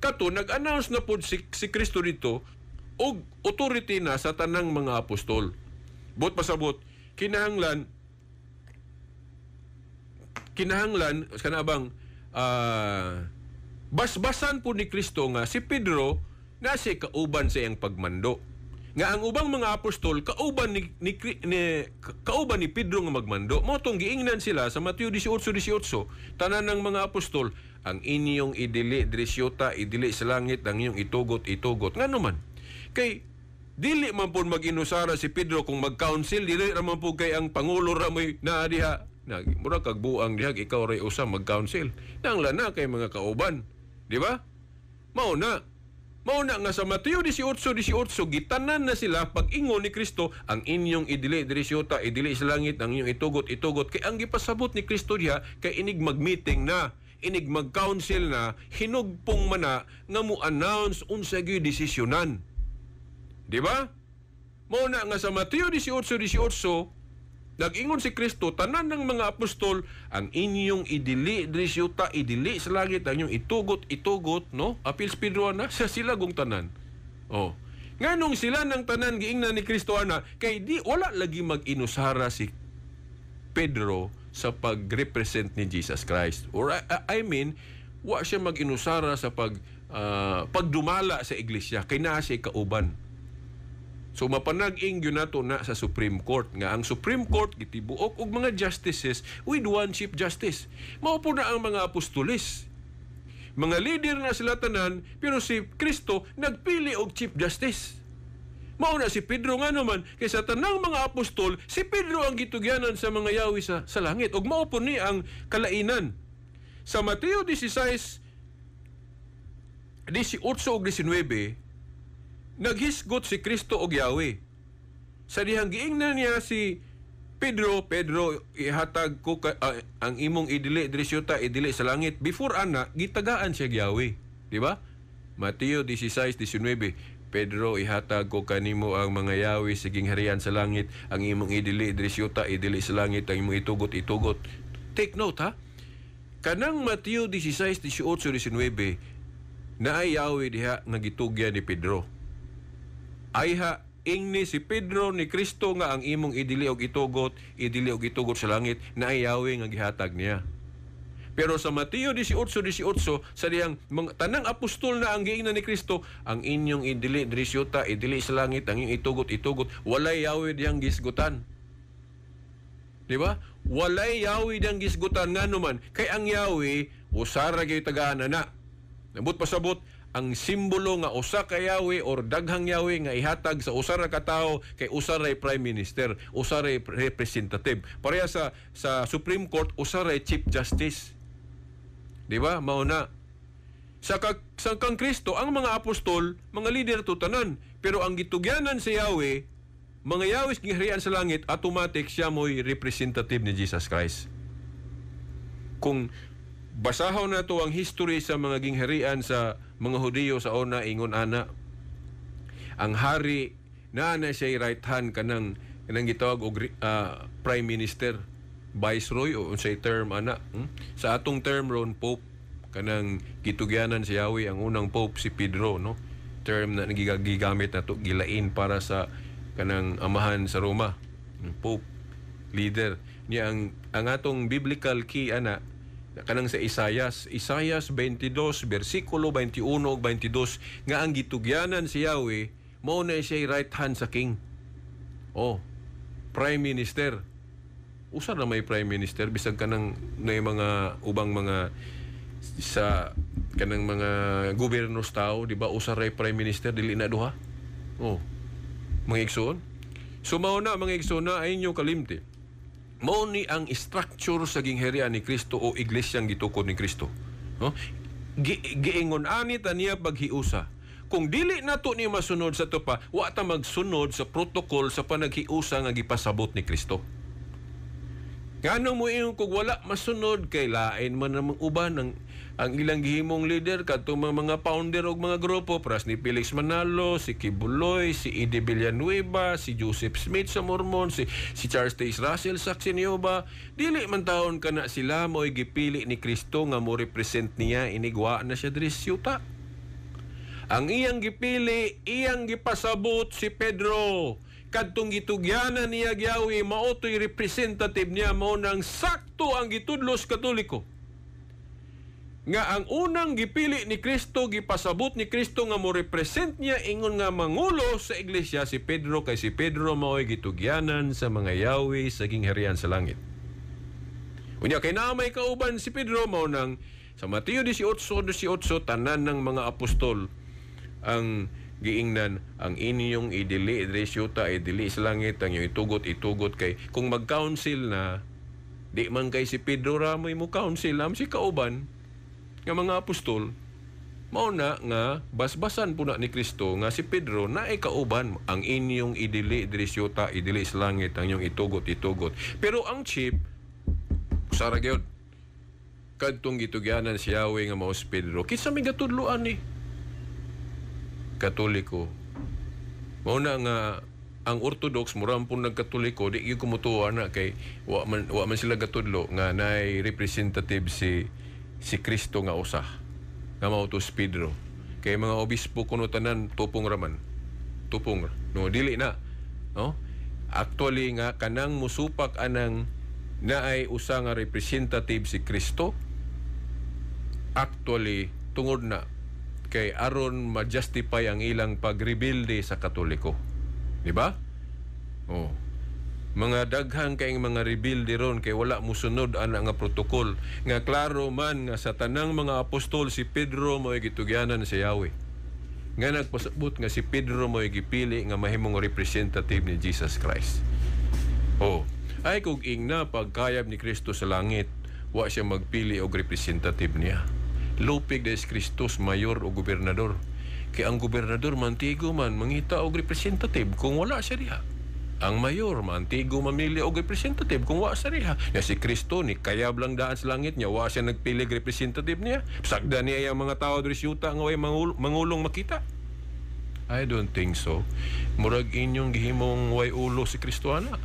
kato nag-announce na pod si Kristo dito og authority na sa tanang mga apostol. Buot pasabot, kinahanglan kana bang basbasan po ni Kristo nga si Pedro na si kauban sa iyang pagmando. Nga ang ubang mga apostol kauban ni Pedro nga magmando. Mao tong giingnan sila sa Mateo 18:18, tanan ng mga apostol, "Ang inyong idili diri sa yuta, idili sa langit, ang inyong itugot, itugot." Ngano man? Kay dili man pud mag-inusara si Pedro kung mag-council, dili ra man pud kay ang pangulo ra mo'y naa diha. Na mura kag buang diha, ikaw ray usa mag-council. Nangla na kay mga kauban. Di ba? Mao na. Mao na nga sa Mateo 18:18 gitanan na sila pag-ingon ni Kristo, "Ang inyong idili diri sa yuta, idili sa langit, ang inyong itugot, itugot." Kay ang gipasabot ni Kristo diha kay inig mag-meeting na, inig mag-council na, hinugpong man na nga mo announce unsa gyud desisyonan. Di ba? Mao na nga sa Mateo 18:18 nag-ingon si Kristo tanan ng mga apostol, "Ang inyong idili diri sa yuta, idili sa langit, ang inyong itugot, itugot," no? Apil si Pedro na sa sila gong tanan. Oh. Nganong sila ng tanan giingnan ni Kristo ana? Kay di wala lagi mag-inusara si Pedro sa pag-represent ni Jesus Christ. Or I mean, wa siya mag-inusara sa pagdumala sa iglesia kay naa siya kauban. So mapanag-ing gyud nato na sa Supreme Court nga ang Supreme Court gitibuok og mga justices with one chief justice. Mao po na ang mga apostoles. Mga leader na sila tanan, pero si Kristo nagpili og chief justice. Mao na si Pedro, nga naman kay sa tanang mga apostol, si Pedro ang gitugyanan sa mga yawi sa langit, ug mao po ni ang kalainan. Sa Mateo 16 18 ug 19, naghisgot si Kristo og yawi. Sa dihang giingnan niya si Pedro, "Pedro, ihatag ko ang imong idili diri sa yuta, idili sa langit." Before ana, gitagaan siya yawi. Di ba? Mateo 16:19. "Pedro, ihatag ko kanimo ang mga yawi sa gingharian sa langit. Ang imong idili diri sa yuta, idili sa langit. Ang imong itugot, itugot." Take note ha. Kanang Mateo 16, 18, 19, naay yawi diha nga gitugyan ni Pedro. Ayha ingni si Pedro ni Kristo nga ang imong idili og itugot, idili og itugot sa langit, naay yawi nga gihatag niya. Pero sa Mateo 18:18, sa dihang mga, tanang apostol na ang giingnan ni Kristo, "Ang inyong idili diri sa yuta, idili sa langit, ang inyong itugot, itugot," walay yawi diyang gisgutan. Di ba? Walay yawi diyang gisgutan, ngano man? Kay ang yawi usara gyud tagaan ana. Nabot pasabot, ang simbolo nga usa ka yawi or daghang yawi nga ihatag sa usa ra ka tawo kay usa ray prime minister, usa ray representative. Pareha sa Supreme Court, usa ray chief justice. Di ba? Mao na. Sa kang Kristo, ang mga apostol, mga leader to tanan. Pero ang gitugyanan sa Yahweh, mga Yahweh gingharian sa langit, automatic siya mo'y representative ni Jesus Christ. Kung basahon na to ang history sa mga gingharian sa mga Hudiyo sa una, ingon ana, ang hari na siya right hand, kanang gitawag og prime minister, viceroy o unsay term ana. Sa atong term ron, pope, kanang gitugyanan si Yahweh, ang unang pope si Pedro, no? Term na gigamit na to, gilain para sa kanang amahan sa Roma, ang pope, leader niya. Ang atong biblical key ana, kanang sa Isaias 22 bersikulo 21 ug 22, nga ang gitugyanan si Yahweh mao na siya right hand sa king. Oh. Prime Minister. Usa na may Prime Minister bisag kanang na mga ubang mga sa kanang mga gobyerno sa tao, di ba, usa ray Prime Minister, dili na duha. Oh. Mga igsoon. So mao na, mga igsoon, na ay inyo kalimti. Mao ni ang structure sa gingharian ni Kristo o iglesyang gitukod ni Kristo. No? Giingon ani ta niya paghiusa. Kung dili nato ni masunod sa tupa, wa ta magsunod sa protocol sa panaghiusa nga gipasabot ni Kristo. Ngano mo ingon kung wala masunod kay lain man namang uban ang ilang gihimong leader kadtong mga founder og mga grupo pras ni Felix Manalo, si Quiboloy, si Eddie Villanueva, si Joseph Smith sa Mormon, si Charles Taze Russell sa Jehovah. Dili man taon kana sila mo'y gipili ni Kristo nga mo represent niya inigwa na siya diri sa yuta. Ang iyang gipili, iyang gipasabot si Pedro. Kadtong gitugyanan niya gyawi, mao to'y representative niya, mao nang sakto ang gitudlo sa Katoliko. Nga ang unang gipili ni Kristo, gipasabot ni Kristo nga mo represent niya ingon nga mangulo sa iglesia si Pedro, kay si Pedro mao'y gitugyanan sa mga yawi sa gingharian sa langit. Unya kay naa may kauban si Pedro, mao nang sa Mateo 18:18 tanan ng mga apostol ang giingnan ang inyong idili diri sa yuta idili sa langit, ang inyong itugot itugot, kay kung mag-council na di man kay si Pedro ra mo'y mo council, am si kauban nga mga apostol. Mao na nga basbasan po na ni Kristo nga si Pedro naay kauban, ang inyong idili diri sa yuta idili sa langit, ang inyong itugot itugot. Pero ang chief usara gyud kadtong gitugyanan si Yahweh nga mao si Pedro. Kinsa may gatudloan ni Katoliko? Mao na nga ang Orthodox murampon nagkatoliko, di gyud kumutuo na kay wa man sila gatudlo nga naay representative si Kristo nga usa nga mao to si Pedro. Kay mga obispo kuno tanan tupong raman. Tupong. No, dili na. No? Actually nga kanang musupak anang naay usa nga representative si Kristo, actually tungod na kay aron ma-justify ang ilang pagrebelde sa Katoliko. Di ba? Oh. Mga daghan kay mga rebelde ron kay wala musunod ana nga protocol nga klaro man nga sa tanang mga apostol si Pedro mo'y gitugyanan sa Yahweh. Nga nagpasabot nga si Pedro mo'y gipili nga mahimong representative ni Jesus Christ. Oh, ay kung ingna pagkayab ni Kristo sa langit, wa siya magpili og representative niya. Lupig des Kristus mayor o gobernador. Kay ang gobernador mantigo man mangita og representative kung wala siya diha. Ang mayor mantigo mamili og representative kung wa siya diha. Ya si Kristo ni kayab lang daan sa langit niya, wa siya nagpili og representative niya. Sagda niya ang mga tao diri sa yuta nga way mangulong makita. I don't think so. Murag inyong gihimong way ulo si Kristo ana.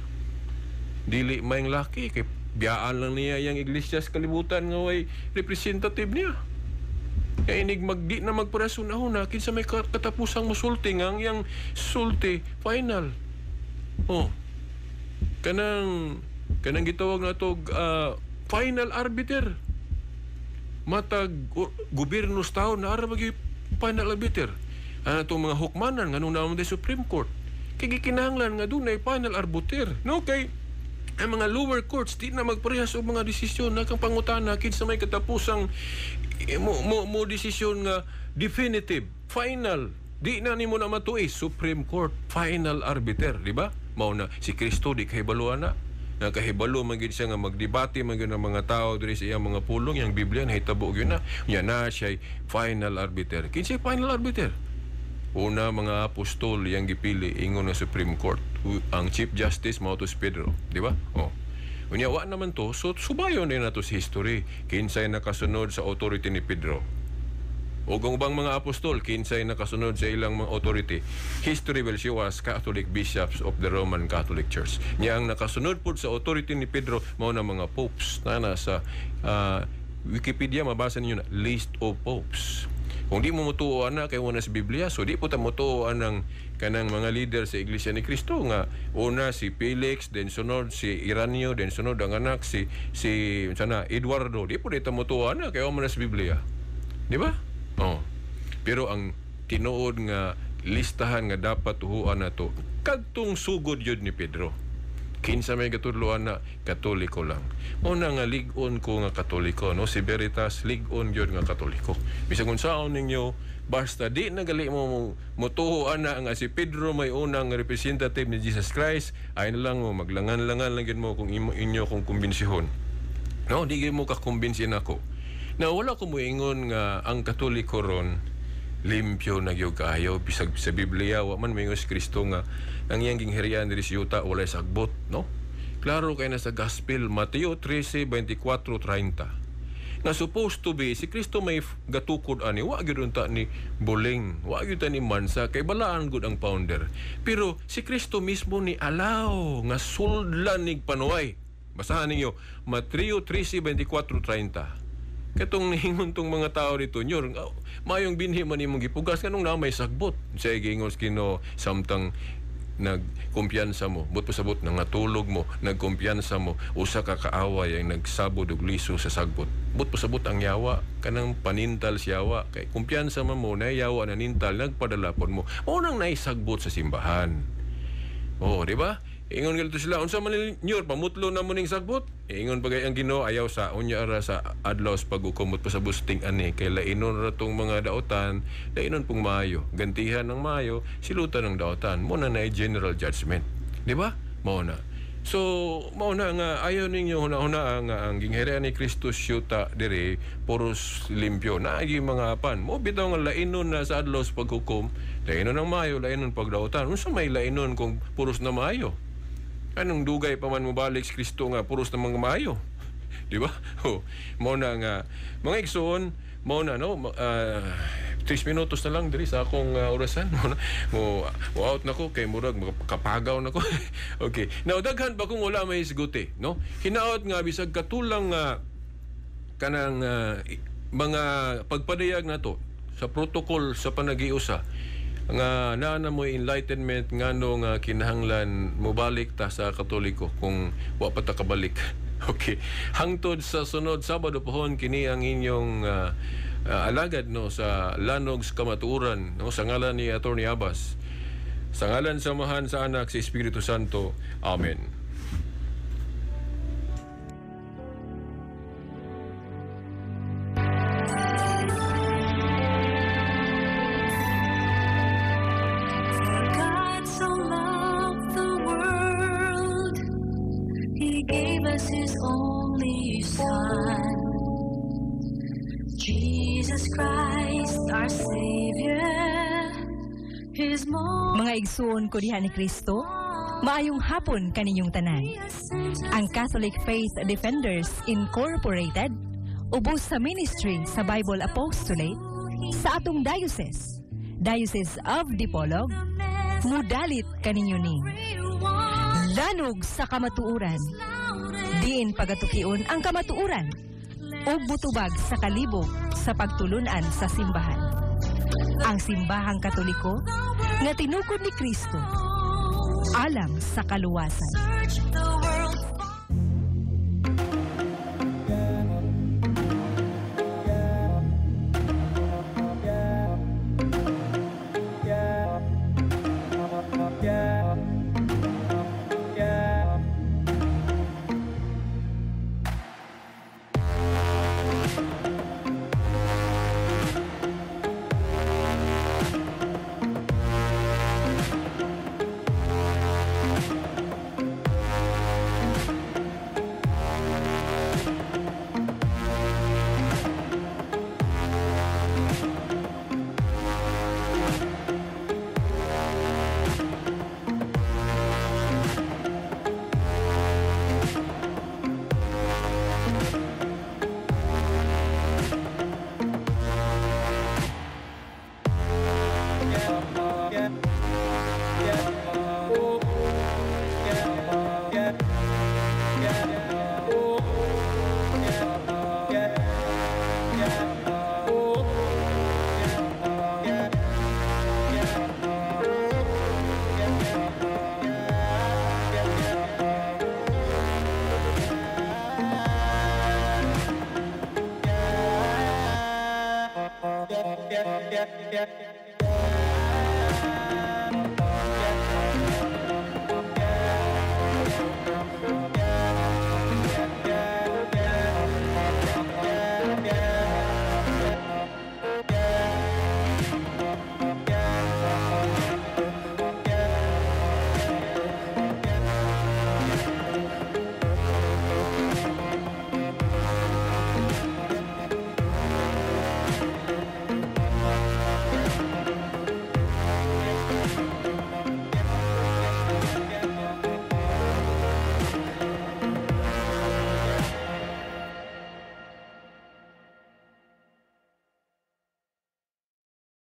Dili may laki kay biyaan lang niya yang iglesia sa kalibutan nga way representative niya. Kaya inig magdi na magparasuna-huna kinsa may katapusang musulti nga ang iyang sulti final. Oh. Kanang gitawag nato final arbiter. Matag gobyerno sa taon na ara magi final arbiter. Ana tong mga hukmanan nganong naa man Supreme Court. Kay gikinahanglan nga dunay final arbiter. No, kay ang mga lower courts di na magparehas og mga desisyon na kang pangutana kinsa may katapusang mo desisyon nga definitive, final. Di na nimo na matuis, Supreme Court final arbiter, di ba? Mao na si Kristo di kahibalo ana. Nakahibalo man gyud siya nga magdebate man gyud ang mga tao diri sa iyang mga pulong, iyang Biblia nahitabo gyud na. Nya na siya final arbiter. Kinsay final arbiter? Una, mga apostol yang gipili ingon nga Supreme Court. Ang Chief Justice mao to si Pedro, di ba? Oh. Unya wa naman to, so subayon din nato sa history. Kinsay nakasunod sa authority ni Pedro? O kung ubang mga apostol, kinsay nakasunod sa ilang mga authority? History will show us Catholic bishops of the Roman Catholic Church. Nya ang nakasunod pud sa authority ni Pedro mao na mga popes na nasa Wikipedia, mabasa ninyo na list of popes. Kung di mo mutuo ana kay wala sa Biblia, so di po ta mutuo ang kanang mga leader sa Iglesia ni Cristo nga una si Felix, then sunod si Ireneo, then sunod ang anak si sana Eduardo. Di po ta mutuo ana kay wala sa Biblia. Di ba? Oh. Pero ang tinuod nga listahan nga dapat tuhuan nato kadtong sugod yun ni Pedro. Kinsa may gatudloan na Katoliko lang. Mao na nga lig-on ko nga Katoliko, no? Si Veritas lig-on gyud nga Katoliko. Bisag unsaon ninyo, basta di nagali mo motuo ana nga si Pedro may unang representative ni Jesus Christ, ay na lang mo maglangan-langan lang gyud mo kung inyo kung kumbensihon. No, di gyud mo kakumbinsin ako. Na wala ko moingon nga ang Katoliko ron limpyo na gyud kaayo, bisag sa Biblia wa man moingon si Kristo nga ang iyang gingharian diri sa yuta walay sagbot, no? Klaro kay na sa Gospel Mateo 13:24-30 nga supposed to be si Kristo may gatukod ani, wa gyud unta ni buling, wa gyud ta ni mansa kay balaan gud ang founder. Pero si Kristo mismo ni alaw nga suldlan nig panuway. Basahan ninyo Mateo 13:24-30. Katong niingon tong mga tao dito nyor, mayong binhi man imong gipugas kanong na may sagbot. Siya giingon Ginoo samtang nagkumpiyansa mo, but pasabot na ngatulog mo, nagkumpiyansa mo, usa ka kaaway ang nagsabod og liso sa sagbot. But pasabot ang yawa, kanang panintal si yawa, kay kumpiyansa man mo, na yawa na nintal, nagpadalapon mo. Mao nang naisagbot sa simbahan. Oh, di ba? Ingon galito sila, unsa man ninyo, pamutlo na mo ning sagbot. Ingon bagay ang Ginoo, ayaw sa unya ra sa adlaw sa pag-ukumot pa sa busting ani, kay lainon ra tong mga daotan, lainon pong maayo, gantihan ng maayo, silutan ng daotan. Mo na naay general judgment. Di ba? Mao na. So, mao na nga ayaw ninyo huna-huna nga ang gingharian ni Kristo syuta diri puros limpyo. Naagi mga apan. Mo bitaw nga lainon na sa adlaw sa paghukom, lainon ng maayo, lainon pagdaotan. Unsa may lainon kung puros na maayo? Anong dugay pa man mobalik si Kristo nga puros na mga maayo? Di ba? Oh, mao na nga mga igsoon, mao na no, 3 minutos na lang diri sa akong orasan. Mo na, mo out na ko kay murag makapagaw na ko. Okay. Now daghan pa kung wala may hisguti, no? Hinaot nga bisag katulang kanang mga pagpadayag nato sa protocol sa panagiusa nga naa na mo enlightenment ngano nga kinahanglan mobalik ta sa Katoliko kung wa pa ta kabalik. Okay. Hangtod sa sunod Sabado pohon, kini ang inyong alagad no sa Lanog sa Kamatuoran, no, sa ngalan ni Attorney Abbas. Sa ngalan sa Amahan, sa Anak, sa Espiritu Santo. Amen. His only Son, Jesus Christ, our Savior. His Mga igsuon ko diha ni Kristo, maayong hapon kaninyong tanan. Ang Catholic Faith Defenders Incorporated ubos sa ministry sa Bible Apostolate sa atong diocese, Diocese of Dipolog, mudalit kaninyo ning Lanog sa Kamatuoran. Diin pagatukion ang kamatuoran ug mutubag sa kalibog sa pagtulunan sa simbahan. Ang simbahang Katoliko nga tinukod ni Kristo alang sa kaluwasan. Yeah.